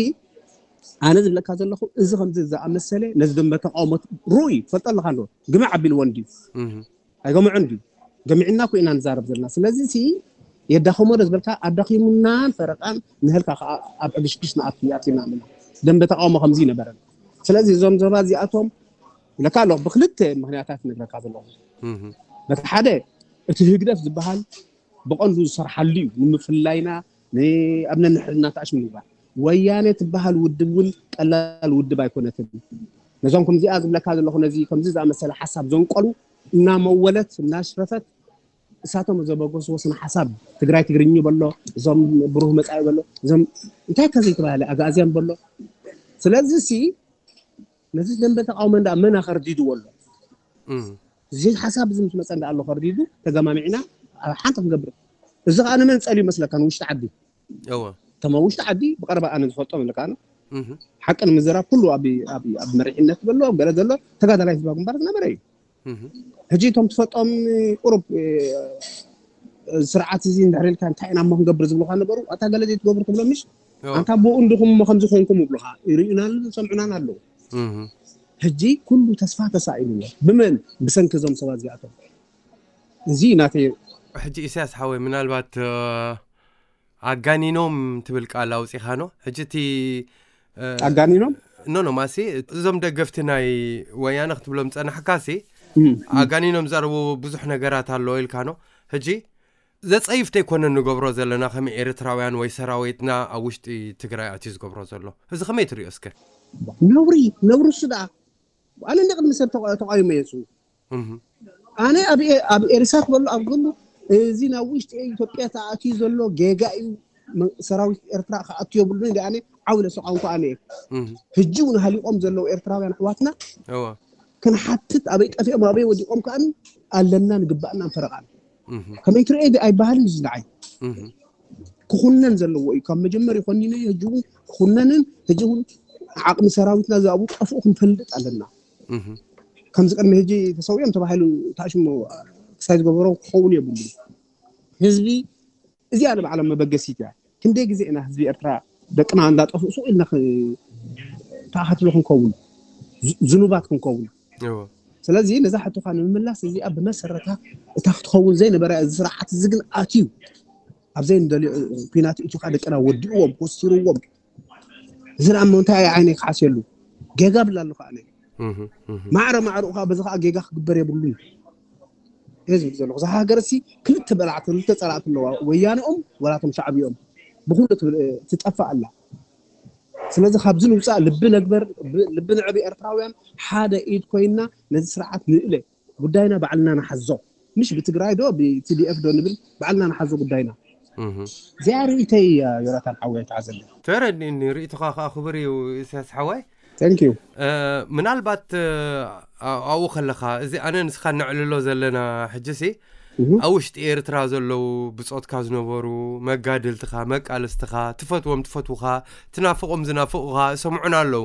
ኣነ ዝብለካ ዘለኹ እዚ ከምዚ ዝኣመሰለ ነዚ ደንበ ተቃውሞ ርኡይ ትፈልጠ ኣለካ ዶ ግምዕ ኣቢልዎ እንድዩ ኣይገምዖን ድዩ? ገሚዕና እኮ ኢና ንዛረብ ዘለና። ስለዚ ሲ የዳኸሞ ዶ ዝበልካ ኣዳኺሙናን ፈረቃን ንህልካ ከዓ ኣብ ዕግሽግሽ ንኣቲ ኣቲና ኣለና። ደንበ ተቃውሞ ከምዚ ይነበረን። ስለዚ እዞም ዞባ እዚኣቶም ኢለካ ኣለኹ ብክልተ ምክንያታት ነግረካ ዘለኹ። በቲ ሓደ እቲ ህግደፍ ዝበሃል ብቐንዱ ዝሰርሓሉ እዩ ንምፍልላይና ኣብ ነንሕድና ተኣሽ ምግባር። ወያነ ትበሃል ውድብ እውን ቀላል ውድብ ኣይኮነትን። ነዞም ከምዚኣ ዝብለካ ዘለኹ ነዚ ከምዚ ዝኣመሰለ ሓሳብ ዘንቀሉ እናመወለት እናሽረፈት እሳቶም ዘበገስዎ ስነ ሓሳብ ትግራይ ትግርኝ በሎ እዞም ብሩህ መፃኢ በሎ እዞም እንታይ ከ ዘይተባሃለ ኣጋእዝያን በሎ። ስለዚ ሲ ነዚ ደንበ ተቃውሞ እንዳ መን ኣኸርዲድዎ ኣሎ? እዚ ሓሳብ እዚ ምስ መፀ እንዳ ኣሎ ከርዲዱ ተገማሚዕና ኣብ ሓንቲ ክንገብር። እዚ ከዓ ንመን ፀልዩ መስለካ? ንውሽጢ ዓዲ። እቶም ኣብ ውሽጢ ዓዲ ብቀረባ ኣነ ዝፈልጦም ኣለካ ሓቂ ንምዝራብ ኩሉ ኣብ መሪሕነት ዘሎ ገለ ዘሎ ተጋዳላይ ህዝባዊ ግንባር ዝነበረ እዩ። ሕጂ እቶም ትፈልጦም ቁሩብ ስርዓት እዚ እንድሕር ኢልካ እንታይ ኢና እሞ ክንገብር ዝብሉካ ነበሩ። ኣታ ገለ ዘይትገብሩ ትብሎም ምሽ ኣንታ ብኡ እንድኹም እሞ ከምዚ ኮንኩም ይብሉካ። ይርእዩናን ዝሰምዑናን ኣለዉ። ሕጂ ኩሉ ተስፋ ተሳኢሉ ኣሎ። ብመን? ብሰንኪ እዞም ሰባት እዚኣቶም። እዚ ናተይ። ሕጂ ኢሳያስ ሓወይ፣ ምናልባት ኣጋኒኖም ትብል ቃል ኣውፂኻኖ። ሕጂ እቲ ኣጋኒኖም ኖ ኖ ማሲ፣ እዞም ደገፍቲ ናይ ወያነ ክትብሎም ጸናሕካሲ፣ ኣጋኒኖም ዘረቡ ብዙሕ ነገራት ኣሎ ኢልካኖ። ሕጂ ዘጸይፍ ተይኮነ ንገብሮ ዘለና ከም ኤርትራውያን ወይ ሰራዊትና ኣብ ውሽጢ ትግራይ ኣትዩ ዝገብሮ ዘሎ፣ እዚ ከመይ ትሪኦ እስከ? ነውሪ ነውሪ እሱ ደኣ ኣነ እንደ ቅድሚ ሰብ ተቃይሞ የሱ ኣነ ኣብ ኤሪሳት በሎ ኣብ ግሉ እዚ ናብ ውሽጢ ኢትዮጵያ ተኣትዩ ዘሎ ጌጋ እዩ። ሰራዊት ኤርትራ ክኣቱ የብሉን። ኣነ ዓው ኢለ ሰቃንኩ ኣነ ህጂ እውን ሃሊቆም ዘለዉ ኤርትራውያን ኣሕዋትና ክንሓትት ኣበይ ጠፊኦም ኣበይ ወዲቆም ከኣ ኣለና ንግባእና ፈረቃን ከመይ ትርኤ ኣይበሃልን እዚ ንዓይ ክኹነን ዘለዎ እዩ። ካብ መጀመሪ ኮኒነ ህጂ እውን ክኹነንን ህጂ እውን ዓቕሚ ሰራዊትና ዝኣብኡ ጠፍኡ ክንፈልጥ ኣለና። ከምዚ ቅድሚ ህጂ ተሰዊኦም ተባሂሉ ታሽሙ ክሳይ ዝገበሮ ክኸውን የብሉ። ህዝቢ እዚኣ ንባዕሎም መበገሲት እያ። ክንደይ ግዜ ኢና ህዝቢ ኤርትራ ደቅና እንዳጠፍኡ ሱቕ ኢልና ተኣኻትሎ ክንከውን ዝኑባት ክንከውን። ስለዚ ነዛ ሕቶኻ ንምምላስ እዚኣ ብመሰረታ እታ ክትኸውን ዘይነበረ እዚ ስርዓት እዚ ግን ኣትዩ ኣብ ዘይንደልዮ ኩናት እቲኻ ደቅና ወዲእዎም ኮሲርዎም። እዚ ደኣ እሞ እንታይ ዓይነ ክሓስየሉ ጌጋ ብላ ኣለኹ ኣነ ማዕረ ማዕርኡ ከዓ በዚ ከዓ ጌጋ ክግበር የብሉን እየ ዝብል ዘለኹ። እዛ ሃገር ሲ ክልተ በላዕቲ ክልተ ፀላእቲ ኣለዋ፣ ወያነኦም ወላቶም ሻዕቢኦም ብኩሉ ትብል- ትጠፋእ ኣላ። ስለዚ ካብዚ ንውፃእ ልቢ ነግበር፣ ልቢ ንዕቢ ኤርትራውያን ሓደ ኢድ ኮይንና ነዚ ስርዓት ንእለ ጉዳይና ባዕልና ንሓዞ። ምሽ ብትግራይ ዶ ብቲዲኤፍ ዶ ንብል ባዕልና ንሓዞ ጉዳይና። እዚኣ ርእይተይ እያ ዮናታን ሓወይ ተዓዘለ። ተረዲእኒ፣ ርእይቶኻ ከዓ ክቡር እዩ ኢሳያስ ሓወይ። Thank you። ምናልባት ኣብኡ ከለኻ እዚ ኣነ ንስኻ ነዕልሎ ዘለና ሕጂሲ ኣብ ውሽጢ ኤርትራ ዘለዉ ብጾትካ ዝነበሩ መጋድልትኻ መቃልስትኻ ትፈትዎም ትፈትውኻ ትናፍቖም ዝናፍቑኻ እሰምዑና ኣለዉ።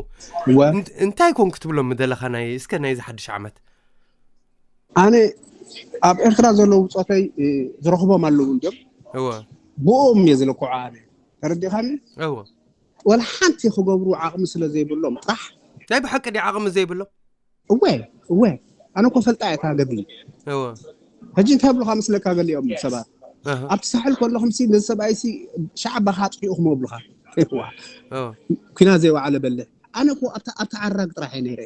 እንታይ ኮን ክትብሎም ምደለኻ ናይ እስከ ናይዚ ሓድሽ ዓመት? ኣነ ኣብ ኤርትራ ዘለዉ ብጾተይ ዝረኽቦም ኣለዉ እንድዮም። ብኦም እየ ዝለክዖ ኣነ። ተረዲኻኒ? ወላ ሓንቲ ክገብሩ ዓቕሚ ስለ ዘይብሎም ጥራሕ። ናይ ብሓቂ ድዩ ዓቕሚ ዘይብሎም? እወ እወ ኣነ እኮ ፈልጣ እየ እታ ገድሊ። ሕጂ እንታይ ብሉካ መስለካ ገሊኦም ሰባት ኣብቲ ሳሕል ከለኹም ሲ ነዚ ሰብኣይ ሲ ሻዕባ ካጥፊኡ ክመብሉካ ኩና ዘይወዓለ በልሕ ኣነ እኮ ኣብቲ ዓራግ ጥራሕ እየ ነይረ።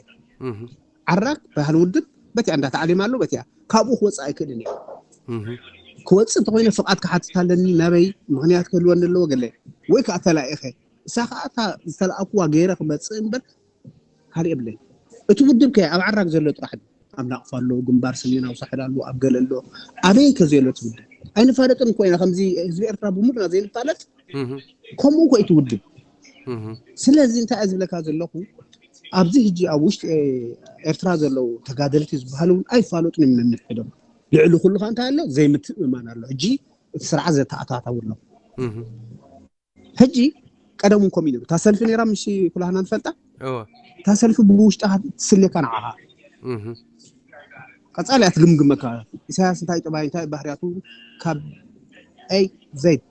ዓራግ ባህል ውድብ በቲያ እንዳ ተዓሊም ኣሎ በቲያ ካብኡ ክወፅእ ኣይክእልን እየ። ክወፅእ እንተኮይነ ፍቃድ ክሓትት ኣለኒ ናበይ ምክንያት ክህልወኒ ኣለዎ ገለ ወይ ከዓ ተላኢኸ እሳ ከዓ እታ ዝተለኣኩዋ ገይረ ክመፅእ እምበር ካልእ የብለይ። እቲ ውድብ ከ ኣብ ዓራግ ዘሎ ጥራሕ ድዩ? ኣብ ናቕፋ ኣሎ፣ ግንባር ሰሜናዊ ሳሕል ኣሎ፣ ኣብ ገለ ኣሎ። ኣበይ ከ ዘሎ እቲ ውድብ? ኣይንፋለጥን እኮ ኢና። ከምዚ ህዝቢ ኤርትራ ብምሉና ዘይንፋለጥ ከምኡ እኮ እዩ እቲ ውድብ። ስለዚ እንታይ እየ ዝብለካ ዘለኹ ኣብዚ ሕጂ ኣብ ውሽጢ ኤርትራ ዘለዉ ተጋደልቲ ዝበሃሉ እውን ኣይፋለጡን እዮም ነንሕዶም። ልዕሊ ኩሉ ከዓ እንታይ ኣሎ ዘይምትእምማን ኣሎ። ሕጂ እቲ ስርዓት ዘተኣታተው ኣሎ። ሕጂ ቀደም እውን ከምኡ ነይሩ። እታ ሰልፊ ነይራ ምሽ ኩላህና ንፈልጣ። እታ ሰልፊ ብውሽጣ ትስልየካ ንዓኻ። ቀጻሊ እያ ትግምግመካ። ኢሳያስ እንታይ ጠባይ እንታይ ባህርያቱ ካብ ኤ ዜድ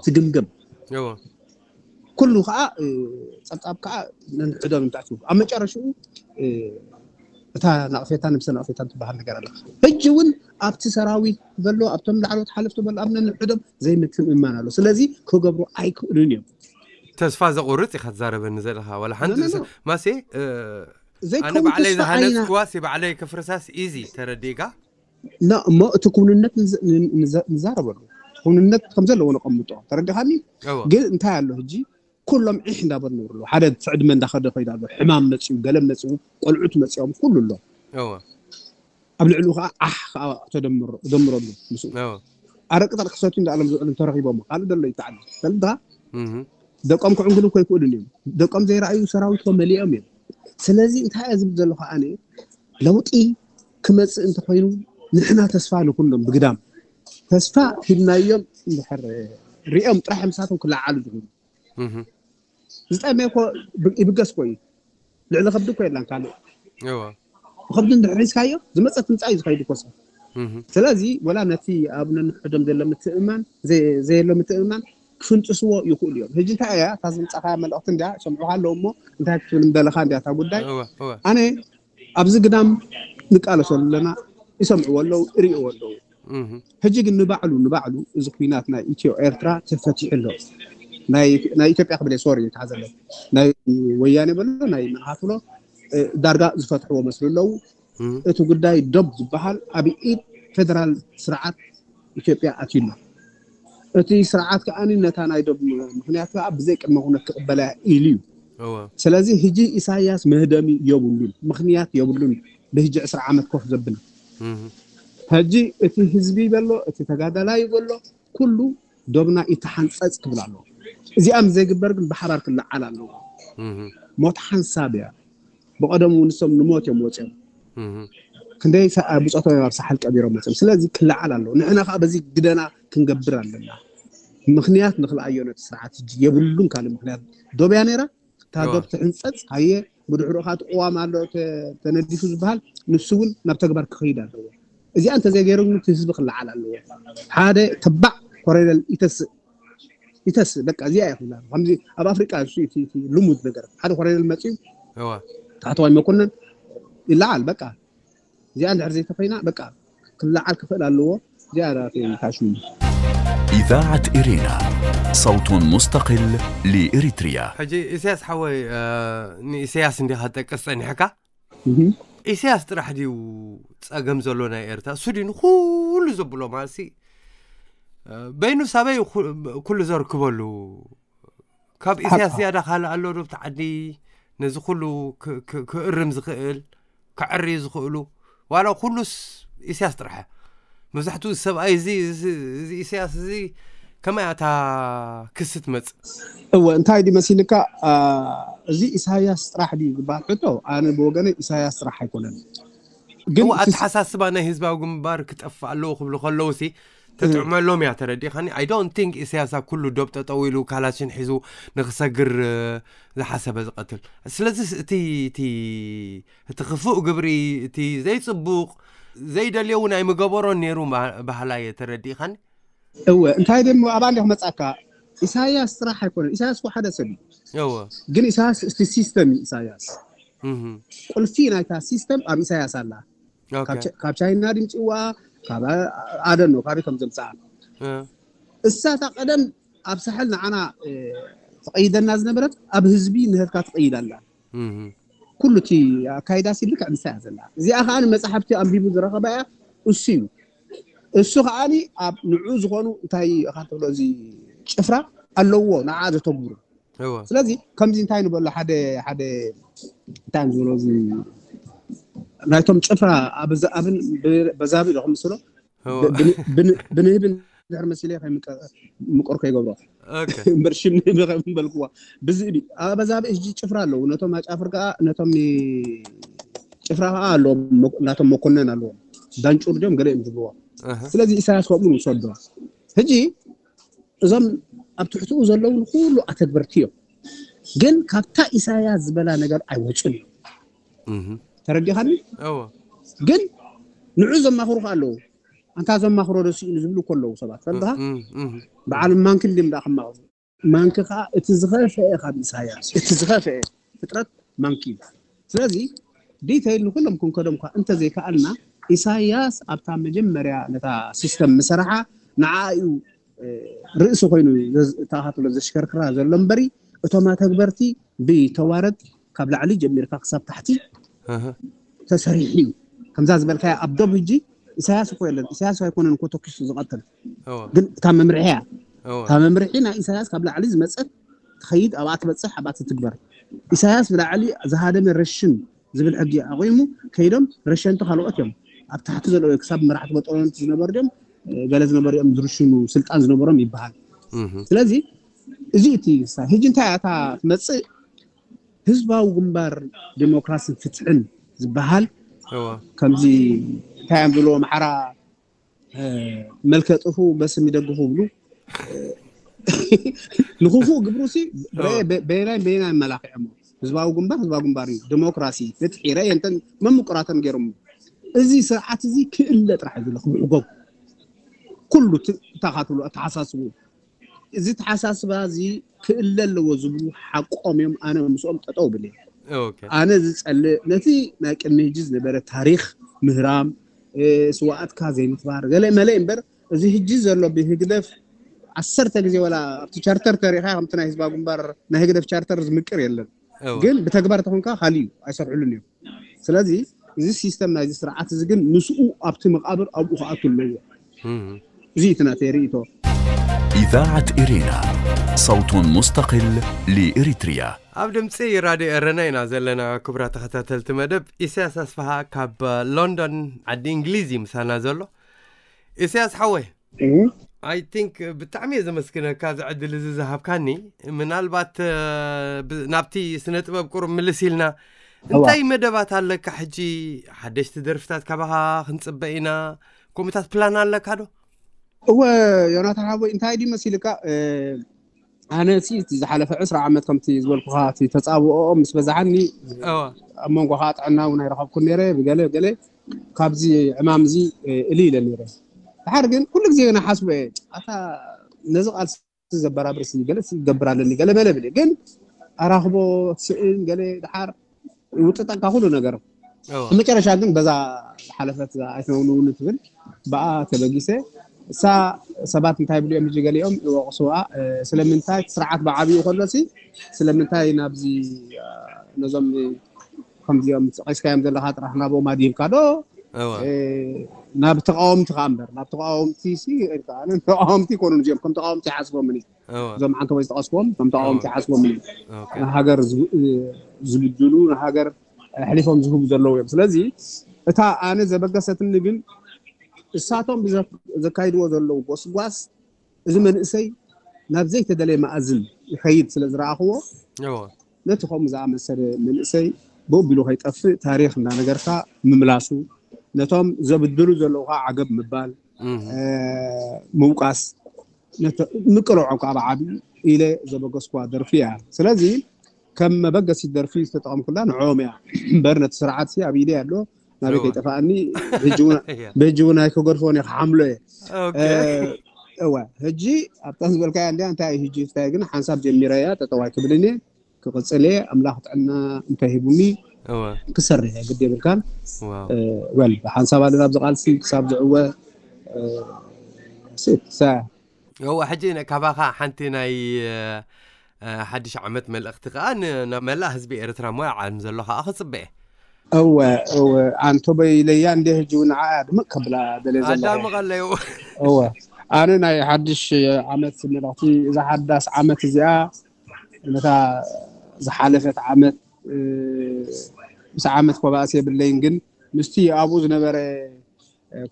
ትግምገም። ኩሉ ከዓ ጸብጻብ ከዓ ነንሕዶም ንታሕቱ ኣብ መጨረሽኡ እታ ናቕፌታ ነብሰ ናቕፌታ ትበሃል ነገር ኣላ። ሕጂ እውን ኣብቲ ሰራዊት በሎ ኣብቶም ላዕሎት ሓለፍቲ በሎ ኣብ ነንሕዶም ዘይምትእምማን ኣሎ። ስለዚ ክገብሩ ኣይክእሉን እዮም። ተስፋ ዘቑርፅ ኢኻ ትዛረበኒ ዘለኻ ዋላ ሓንቲ ማሴ ኣነ ባዕለይ ዝሃነፅክዋስ ባዕለይ ክፍርሳስ ኢዚ ተረዲእካ እሞ እቲ ክውንነት ንዛረበሉ ክውንነት ከምዘለዎ ነቐምጦ ተረዲኻኒ። ግን እንታይ ኣሎ ሕጂ ኩሎም ዒሕ እንዳበሉ ነብሩ ኣለዉ። ሓደ ዕድመ እንዳኸደ ከይዱ ኣሎ። ሕማም መፅኡ፣ ገለ መፅኡ፣ ቆልዑት መፅኦም ኩሉ ኣሎ። ኣብ ልዕሊኡ ከዓ ዓሕ ከዓ ተደምረሉ ምስኡ። ኣረቂ ጥራሕ ክሰትዩ እንዳኣሎም ዝውዕሉ እንተረኺቦም ካልእ ደሎ ይተዓል ፈልዳ ደቆም ክዕንግሉ እኮ ይክእሉን እዮም። ደቆም ዘይረኣዩ ሰራዊት እኮ መሊኦም እዮም። ስለዚ እንታይ እየ ዝብል ዘለኹ ኣነ ለውጢ ክመፅእ እንተኮይኑ ንሕና ተስፋ ንኩሎም ብግዳም ተስፋ ሂብናዮም እንድሕር ሪኦም ጥራሕ ምሳቶም ክለዓሉ ዝኽእሉ ዝጠመየ እኮ ይብገስ እኮ እዩ። ልዕሊ ከብዲ እኮ የላን ካልእ ብከብዲ እንድሕር ሒዝካዮ ዝመፀ ትምፃእ እዩ ዝኸይድ እኮ ሰብ። ስለዚ ወላ ነቲ ኣብ ነንሕዶም ዘሎ ምትእምማን ዘየሎ ምትእምማን ክፍንጥስዎ ይኽእሉ እዮም። ሕጂ እንታይ እያ እታ ዝምፃኻያ መልእኽቲ እንድያ ሰምዑኻ ኣለዉ እሞ እንታይ ክትብል ምደለኻ እንድያ እታ ጉዳይ። ኣነ ኣብዚ ግዳም ንቃለሶ ኣለና ይሰምዕዎ ኣለዉ፣ ይርእዎ ኣለዉ። ሕጂ ግን ንባዕሉ ንባዕሉ እዚ ኩናት ናይ ኢትዮ ኤርትራ ተፈቲሑ ኣሎ። ናይ ኢትዮጵያ ክብል ሶሪ ይትሓዘለ ናይ ወያኔ በሎ ናይ መዓት ብሎ ዳርጋ ዝፈትሕዎ መስሉ ኣለዉ። እቲ ጉዳይ ዶብ ዝበሃል ኣብ ኢድ ፌደራል ስርዓት ኢትዮጵያ ኣትዩ ኣሎ። እቲ ስርዓት ከዓ ነታ ናይ ዶብ ምክንያት ከዓ ብዘይ ቅድመ ኩነት ክቕበላ ኢሉ እዩ። ስለዚ ሕጂ ኢሳያስ መህደሚ የብሉን፣ ምክንያት የብሉን። ብሕጂ ዕስራ ዓመት ኮፍ ዘብል ሕጂ እቲ ህዝቢ በሎ እቲ ተጋዳላይ በሎ ኩሉ ዶብና ይተሓንፀፅ ክብል ኣለዎ። እዚኣም ዘይግበር ግን ብሓባር ክለዓል ኣለዎ። ሞት ሓንሳብ እያ። ብቐደሙ ንሶም ንሞት እዮም ወፅኦም። ክንደይ ብፆቶም ኣብ ሳሕል ቀቢሮም መፅኦም። ስለዚ ክለዓል ኣለዎ። ንሕና ከዓ በዚ ግደና ክንገብር ኣለና። ምክንያት ንክልኣዮ ነቲ ስርዓት ሕጂ የብሉን ካልእ ምክንያት። ዶብ እያ ነይራ። እታ ዶብ ትሕንፀፅ ሃየ ብድሕሩ ከዓ እቲ ቅዋም ኣሎ ተነዲፉ ዝበሃል ንሱ እውን ናብ ተግባር ክኸይድ ኣለዎ። እዚኣ እንተዘይገይሩ ግን እቲ ህዝቢ ክለዓል ኣለዎ። ሓደ ተባዕ ኮረደል ይተስእ ይተስእ በቃ እዚኣ እያ ክብላ ከምዚ ኣብ ኣፍሪቃ እሱ እቲ ልሙድ ነገር ሓደ ኮረደል መፅኡ ታሕተዋይ መኮነን ይለዓል በቃ እዚኣ እንድሕር ዘይተኮይና በቃ ክለዓል ክኽእል ኣለዎ። እዚኣ ካሽሙ إذاعة إرينا، صوت مستقل لإريتريا. ሕጂ ኢሳያስ ሓወይ ንኢሳያስ እንዲኻ ትጠቅስ ጸኒሕካ። ኢሳያስ ጥራሕ ድዩ ጸገም ዘሎ ናይ ኤርትራ? እሱ ድዩ ንኹሉ ዘብሎ ማለትሲ በይኑ ሳበይ ኩሉ ዘርክበሉ? ካብ ኢሳያስ ዝያዳ ካልእ ኣሎ ዶ ኣብቲ ዓዲ ነዚ ኩሉ ክእርም ዝኽእል ከዕርዩ ዝኽእሉ? ዋላ ኩሉስ ኢሳያስ ጥራሕ? መብዛሕትኡ ሰብኣይ እዚ ኢሳያስ እዚ ከመይ እያ እታ ክሲ ትመጽእ? እወ እንታይ ድዩ መሲልካ፣ እዚ ኢሳያስ ጥራሕ ድዩ ዝበሃል ሕቶ? ኣነ ብወገነይ ኢሳያስ ጥራሕ ኣይኮነን። ግን ኣተሓሳስባ ናይ ህዝባዊ ግንባር ክጠፍእ ኣለዎ ክብሉ ከለውሲ ተጥዕመሎም እያ፣ ተረዲእኻኒ? I don't think ኢሳያስ ኣብ ኩሉ ዶብ ጠጠው ኢሉ ካላሽን ሒዙ ንክሰግር ዝሓሰበ ዝቐትል። ስለዚ እቲ እቲ እቲ ክፉእ ግብሪ እቲ ዘይፅቡቕ ዘይደልዮ እውን ኣይምገበሮን ነይሩ ባህላ እየ፣ ተረዲእኻኒ? እወ እንታይ ደሞ ኣብኣ እንዲኹ መፃካ ኢሳያስ ጥራሕ ኣይኮነን። ኢሳያስ እኮ ሓደ ሰብ እዩ። እወ ግን ኢሳያስ እቲ ሲስተም እዩ። ኢሳያስ ቁልፊ ናይታ ሲስተም ኣብ ኢሳያስ ኣላ። ካብ ቻይና ድምፅዋ ካብ ኣደኖ ካበይ ከም ዘምፅኣ እሳታ ቀደም ኣብ ሳሕል ንዓና ትቐይደና ዝነበረት ኣብ ህዝቢ ንህልካ ትቐይድ ኣላ። ኩሉ እቲ ኣካይዳ ሲ ልክዕ ንሳ እያ ዘላ። እዚኣ ከዓ ንመፅሓፍቲ ኣንቢቡ ዝረኸባ እያ እሱ እዩ። እሱ ከዓ ኣብ ንዑ ዝኾኑ እንታይ ኢኻ ትብሎ እዚ ጭፍራ ኣለዎ ንዓ ዘተግብሩ። ስለዚ ከምዚ እንታይ ንበሎ ሓደ ሓደ እንታይ ንዝብሎ እዚ ናይቶም ጭፍራ ኣብን በዛቢ ዶ ክምስሎ ብንህብን ድሕር መሲለ ምቁር ከይገብሮ እምበር ሽም ንህቢ ከም በልክዋ ብዝእቢ ኣበዛቢ እጂ ጭፍራ ኣለዉ ነቶም ኣጫፍር ከዓ ነቶም ጭፍራ ከዓ ኣለዎም እናቶም መኮነን ኣለዎም ዳንጩር ዲኦም ገለ እዮም ዝብልዎ። ስለዚ ኢሳያስ ከምኡ ንውሰዶ። ሕጂ እዞም ኣብ ትሕትኡ ዘለዉ ንኩሉ ኣተግበርቲ እዮም። ግን ካብታ ኢሳያስ ዝበላ ነገር ኣይወፁን እዮም። ተረዲኻኒ? ግን ንዑ ዘማኽሩ ከዓ ኣለዉ። ኣንታ ዘማኽሮ ዶ ስኢኑ ዝብሉ እኮ ኣለዉ ሰባት ፈልጥኻ? በዓል ማንኪ እንዲም ደኣ ከማኽሩ። ማንኪ ከዓ እቲ ዝኸፍአ ካብ ኢሳያስ እቲ ዝኸፍአ ፍጥረት ማንኪ እዩ። ስለዚ ዲተይል ንኩሎም ክንከዶም እኳ እንተዘይከኣልና ኢሳያስ ኣብታ መጀመርያ ነታ ሲስተም ምሰርሓ ንዓ እዩ ርእሲ ኮይኑ ተኻትሎ ዘሽከርክራ ዘሎ እምበሪ እቶም ኣተግበርቲ ብተዋረድ ካብ ላዕሊ ጀሚርካ ክሳብ ታሕቲ ተሰሪሑ እዩ። ከምዛ ዝበልካያ ኣብ ዶብ ህጂ ኢሳያስ እኮ የለን። ኢሳያስ ኣይኮነን እኮ ተኪሱ ዝቐትል ግን እታ መምርሒ እያ። እታ መምርሒ ናይ ኢሳያስ ካብ ላዕሊ ዝመፀት ትኸይድ ኣብኣ ትበፅሕ ኣብኣ ትትግበር። ኢሳያስ ብላዕሊ ዝሃደመ ረሽን ዝብል ሕጊ ኣቑሙ ከይዶም ረሸንቲ ካልኦት እዮም ኣብ ታሕቲ ዘለዉ ክሳብ መራሕቲ በጠሎንት ዝነበሩ ድዮም ገለ ዝነበሩ እዮም ዝርሽኑ ስልጣን ዝነበሮም ይበሃል። ስለዚ እዚ እቲ ህጂ እንታይ እያ እታ ትመፅእ ህዝባዊ ግንባር ዴሞክራስን ፍትሕን ዝበሃል ከምዚ እንታይ እዮም ዝብልዎ ኣምሓራ መልከ ጥፉ በስም ይደግፉ ብሉ ንክፉእ ግብሩ ሲ በየናይ በየናይ መላኪዖሞ ህዝባዊ ግንባር ህዝባዊ ግንባር እዩ ዴሞክራሲ ፍትሒ ረየንተን መምቁራተን ገይሮም እዚ ስርዓት እዚ ክእለ ጥራሕ እዩ ዘሎ ክምዕጎብ ኩሉ እታ ካትብሎ ኣተሓሳስቡ እዚ ተሓሳስባ እዚ ክእለ ኣለዎ ዝብሉ ሓቆም እዮም። ኣነ ምስኦም ጠጠው ብል እየ። ኣነ ዝፀልእ ነቲ ናይ ቅድሚ ህጂ ዝነበረ ታሪክ ምህራም ስዋኣትካ ዘይምክባር ገለ መለ እምበር፣ እዚ ሕጂ ዘሎ ብህግደፍ ዓሰርተ ግዜ ወላ ኣብቲ ቻርተር ተሪኻ፣ ከምቲ ናይ ህዝባዊ ግንባር ናይ ህግደፍ ቻርተር ዝምቅር የለን። ግን ብተግባር ተኾንካ ካልእ እዩ፣ ኣይሰርሕሉን እዮም። ስለዚ እዚ ሲስተም ናይዚ ስርዓት እዚ ግን ምስኡ ኣብቲ መቓብር ኣብኡ ክኣቱ ኣለዎ። እዚ እቲ ናተይ ርእይቶ። إذاعة إرينا، صوت مستقل لإريتريا. ኣብ ድምፂ ራድዮ ኤረና ኢና ዘለና። ክቡራት ተኸታተልቲ መደብ፣ ኢሳያስ ኣስፍሃ ካብ ሎንዶን ዓዲ እንግሊዝ እዩ ምሳና ዘሎ። ኢሳያስ ሓወይ፣ I think ብጣዕሚ እየ ዘመስግነካ እዚ ዕድል እዚ ዝሃብካኒ። ምናልባት ናብቲ ስነ ጥበብ ቁሩብ ምልስ ኢልና፣ እንታይ መደባት ኣለካ ሕጂ? ሓደሽቲ ደርፍታት ካባኻ ክንፅበ ኢና። ከምኡታት ፕላን ኣለካ ዶ? እወ፣ ዮናታን ሓወይ፣ እንታይ ድዩ መሲልካ? ኣነ ሲ እቲ ዝሓለፈ ዕስራ ዓመት ከምቲ ዝበልኩኻ እቲ ተፃብኦኦም ምስ በዛሓኒ፣ ኣብ መንጎኻ ጥዕና እውን ኣይረኸብኩን ነይረ። ብገለ ገለ ካብዚ ዕማም እዚ እሊ ኢለ ነይረ። ድሓር ግን ኩሉ ግዜ ግን ሓስቦ እየ፣ ኣታ ነዚ ቃልሲ ዘበራብር ሲ ገለ ሲ ይገብር ኣለኒ ገለ መለ ብል እየ። ግን ኣራኽቦ ስእን ገለ ድሓር ይውጥጠካ ኩሉ ነገር። መጨረሻ ግን በዛ ዝሓለፈት ኣይትነውንውን ትብል ብኣ ተበጊሰ። እሳ ሰባት እንታይ ይብሉ እዮም ሕጂ ገሊኦም ይወቕስዋ፣ ስለምንታይ እቲ ስርዓት ብዓብዩ ከሎሲ ስለምንታይ ናብዚ ነዞም ከምዚኦም ጠቒስካዮም ዘለኻ ጥራሕ ናብኦም ኣድሂብካ ዶ ናብ ተቃወምቲ ከኣ እምበር ናብ ተቃወምቲ ሲ ተቃወምቲ ይኮኑን እዚኦም ከም ተቃወምቲ ይሓስቦምን እዩ። እዞም ዓንተቦይ ዝጠቐስክዎም ከም ተቃወምቲ ይሓስቦምን እዩ። ንሃገር ዝብድሉ ንሃገር ኣሕሊፎም ዝህቡ ዘለዉ እዮም። ስለዚ እታ ኣነ ዘበገሰትኒ ግን እሳቶም ዘካይድዎ ዘለዉ ጎስጓስ እዚ መንእሰይ ናብ ዘይተደለየ መኣዝን ይኸይድ ስለ ዝረኣኽዎ ነቲ ከምኡ ዝኣመሰለ መንእሰይ ብኡ ቢሉ ከይጠፍእ ታሪኽ እናነገርካ ምምላሱ፣ ነቶም ዘብድሉ ዘለዉ ከዓ ዓገብ ምባል፣ ምውቃስ፣ ምቅርዖም ከዓ ብዓብዩ ኢለ ዘበገስኩዋ ደርፊ እያ። ስለዚ ከም መበገሲ ደርፊ ዝተጠቐምኩላ ንዕኦም እያ እምበር ነቲ ስርዓት ኣብ ኢደይ ኣሎ ናበይ ከይጠፋኣኒ ብሕጂ እውን ኣይከገድፎን እየ ክሓምሎ እየ። እወ ሕጂ ኣብታ ዝበልካያ እንዲያ እንታይ እዩ ሕጂ ፍታይ ግን ሓንሳብ ጀሚረያ ጠጠዋይ ክብልን እየ ክቕፅል እየ ኣምላኽ ጥዕና እንተሂቡኒ ክሰርሕ እየ ግዲ የብልካን። ወል ሓንሳብ ኣለና ኣብዚ ቃልሲ ክሳብ ዝዕወ እወ ሕጂ ካባኻ ሓንቲ ናይ ሓድሽ ዓመት መልእኽቲ ከዓ ንመላእ ህዝቢ ኤርትራ ሞያ ዓለም ዘሎ ከዓ ክፅበ እየ። እወ እወ ኣንቶ በይለያ እንደ ህጂ እውን ንዓኣ ድምቅ ከብላ ደለ ዘለኹ ኣዳምቐለዩ። እወ ኣነ ናይ ሓድሽ ዓመት መልእኽቲ እዛ ሓዳስ ዓመት እዚኣ ነታ ዝሓለፈት ዓመት ምስ ዓመት ኮባእስ የብለይን ግን ምስቲ ኣብኡ ዝነበረ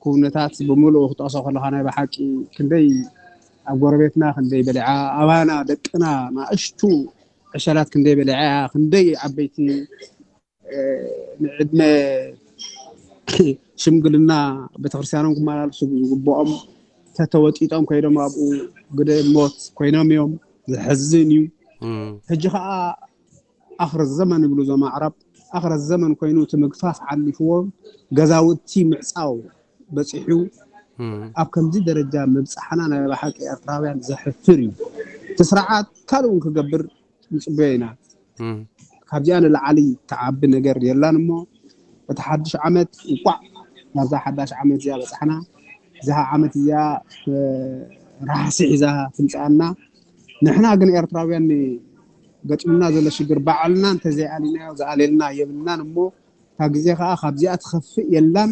ኩነታት ብምሉኡ ክጠቕሶ ከለኻ ናይ ብሓቂ ክንደይ ኣብ ጎረቤትና ክንደይ በሊዓ ኣባና ደቅና ናእሽቱ ዕሸላት ክንደይ በሊዓ ክንደይ ዓበይቲ ንዕድመ ሽምግልና ቤተክርስትያኖም ክመላለሱ ዝግብኦም ተተወጢጦም ከይዶም ኣብኡ ግደ ሞት ኮይኖም እዮም። ዘሕዝን እዩ። ሕጂ ከዓ ኣኽረ ዘመን ይብሉ እዞም ኣዕራብ ኣኽረ ዘመን ኮይኑ እቲ ምግፋፍ ዓሊፍዎ ገዛውቲ ምዕፃው በፂሑ ኣብ ከምዚ ደረጃ ምብፃሕና ናይ ብሓቂ ኤርትራውያን ዘሕፍር እዩ። እቲ ስርዓት ካልእ እውን ክገብር ንፅበዮ ኢና። ካብዚኣ ንላዕሊ ትዓቢ ነገር የላን እሞ እቲ ሓድሽ ዓመት እንኳዕ ናብዛ ሓዳሽ ዓመት እዚኣ በፃሕና። እዛ ዓመት እዚኣ ራሕሲ ሒዛ ትምፅኣና። ንሕና ግን ኤርትራውያን ገጢሙና ዘሎ ሽግር ባዕልና እንተዘይኣሊናዮ ዝኣልየልና የብልናን እሞ እታ ግዜ ከዓ ካብዚኣ ትኸፍእ የላን።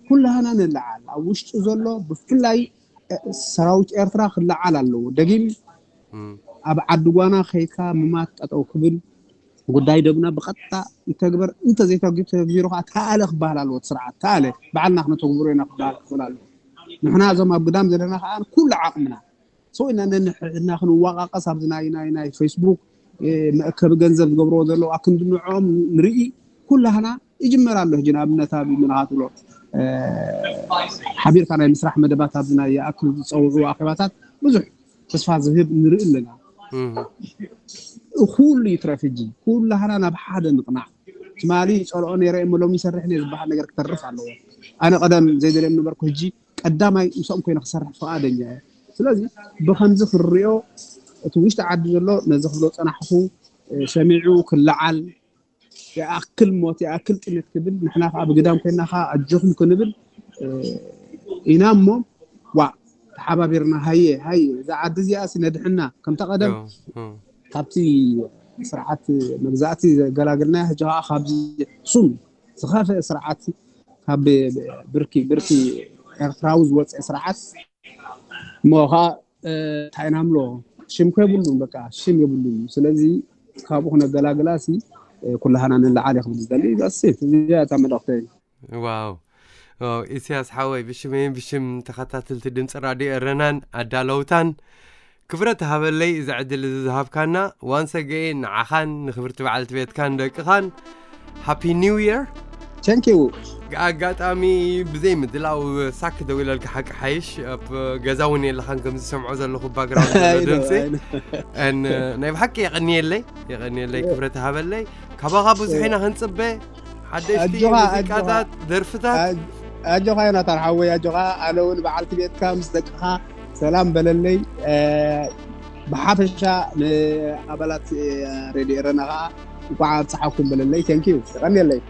ኩላህና ንለዓል ኣብ ውሽጢ ዘሎ ብፍላይ ሰራዊት ኤርትራ ክለዓል ኣለዎ። ደጊም ኣብ ዓዲ ጓና ከይድካ ምማት ጠጠው ክብል ጉዳይ ደብና ብቐጥታ ይተግበር እንተዘይተግቢሩ ከዓ ተኣለ ክበሃል ኣለዎ። እቲ ስርዓት ተኣለ ባዕልና ክነተግብሮ ኢና ክበሃል ክኽእል ኣለዎ። ንሕና እዞም ኣብ ግዳም ዘለና ከዓ ኩሉ ዓቕምና ሰው ኢና ነንሕድና ክንዋቃቀስ ኣብዚ ናይ ናይ ናይ ፌስቡክ መእከቢ ገንዘብ ዝገብርዎ ዘለዉ ኣክንዲ ንዕኦም ንርኢ ኩላህና ይጅመር ኣሎ። ሕጂ ንኣብነት ኣብ ምንኻ ትብሎ ሓቢርካ ናይ ምስራሕ መደባት ኣብዚ ናይ ይኣክል ዝፀውዑ ኣኼባታት ብዙሕ ተስፋ ዝህብ ንርኢ ኣለና። ኩሉ ይትረፍ ሕጂ ኩላህና ናብ ሓደ ንቕናዕ። ትማሊ ይፀልኦ ነይረ እሞ ሎሚ ይሰርሕ ነየ ዝበሃል ነገር ክተርፍ ኣለዎ። ኣነ ቀደም ዘይደልዮም ነበርኩ ሕጂ ቀዳማይ ምስኦም ኮይነ ክሰርሕ ፍቓደኛ እየ። ስለዚ ብኸምዚ ክንሪኦ እቲ ውሽጢ ዓዲ ዘሎ ነዚ ክብሎ ፀናሕኩ ሰሚዑ ክለዓል ይኣክል ሞት ይኣክል ጥሜት ክብል ንሕና ከዓ ብግዳም ኮይና ከዓ ኣጆኹም ክንብል ኢና እሞ፣ ዋ፣ ተሓባቢርና፣ ሃየ ሃየ፣ እዛ ዓዲ እዚኣ ሲ ነድሕና፣ ከምታ ቀደም ካብቲ ስርዓት መግዛእቲ ዘገላግልና፣ ሕጂ ከዓ ካብዚ ሱም ዝኸፍአ ስርዓት፣ ካብ ብርኪ ብርኪ ኤርትራዊ ዝወፀ ስርዓት እሞ ከዓ እንታይ ኢና ንብሎ፣ ሽም ኮ የብሉን፣ በቃ ሽም የብሉን። ስለዚ ካብኡ ክነገላግላ ሲ ኩላህና ንለዓል ክብል ዝደሊ ዛሴት እዚኣ እታ መልእክተይ። ዋው ዋው፣ ኢሳያስ ሓወይ፣ ብሽመይን ብሽም ተኸታተልቲ ድምፂ ራድዮ ኤረናን ኣዳለውታን ክብረት ሃበለይ፣ እዚ ዕድል እዚ ዝሃብካና ዋንሰገኤ ንዓኻን ንክብርቲ በዓልቲ ቤትካን ደቅኻን ሃፒ ኒው የር። ቴንኪዩ። ኣጋጣሚ ብዘይ ምድላው ሳክ ደው ኢለልካ ሓቂ ሓይሽ፣ ኣብ ገዛ እውን የለኻን፣ ከም ዝሰምዖ ዘለኹ ባክግራውንድ ዘሎ ድምፂ። ናይ ብሓቂ የቐንየለይ፣ የቐንየለይ፣ ክብረት ሃበለይ። ካባኻ ብዙሕ ኢና ክንፅበ፣ ሓደሽቲ ሙዚቃታት፣ ደርፍታት። ኣጆኻ ዮናታን ሓወይ፣ ኣጆኻ። ኣነ እውን በዓልቲ ቤትካ ምስ ደቅኻ ሰላም በለለይ። ብሓፈሻ ንኣባላት ሬድዮ ኤረና ከዓ እንኳዕ ኣብፀሓኩም በለለይ። ቴንኪዩ፣ የቐንየለይ።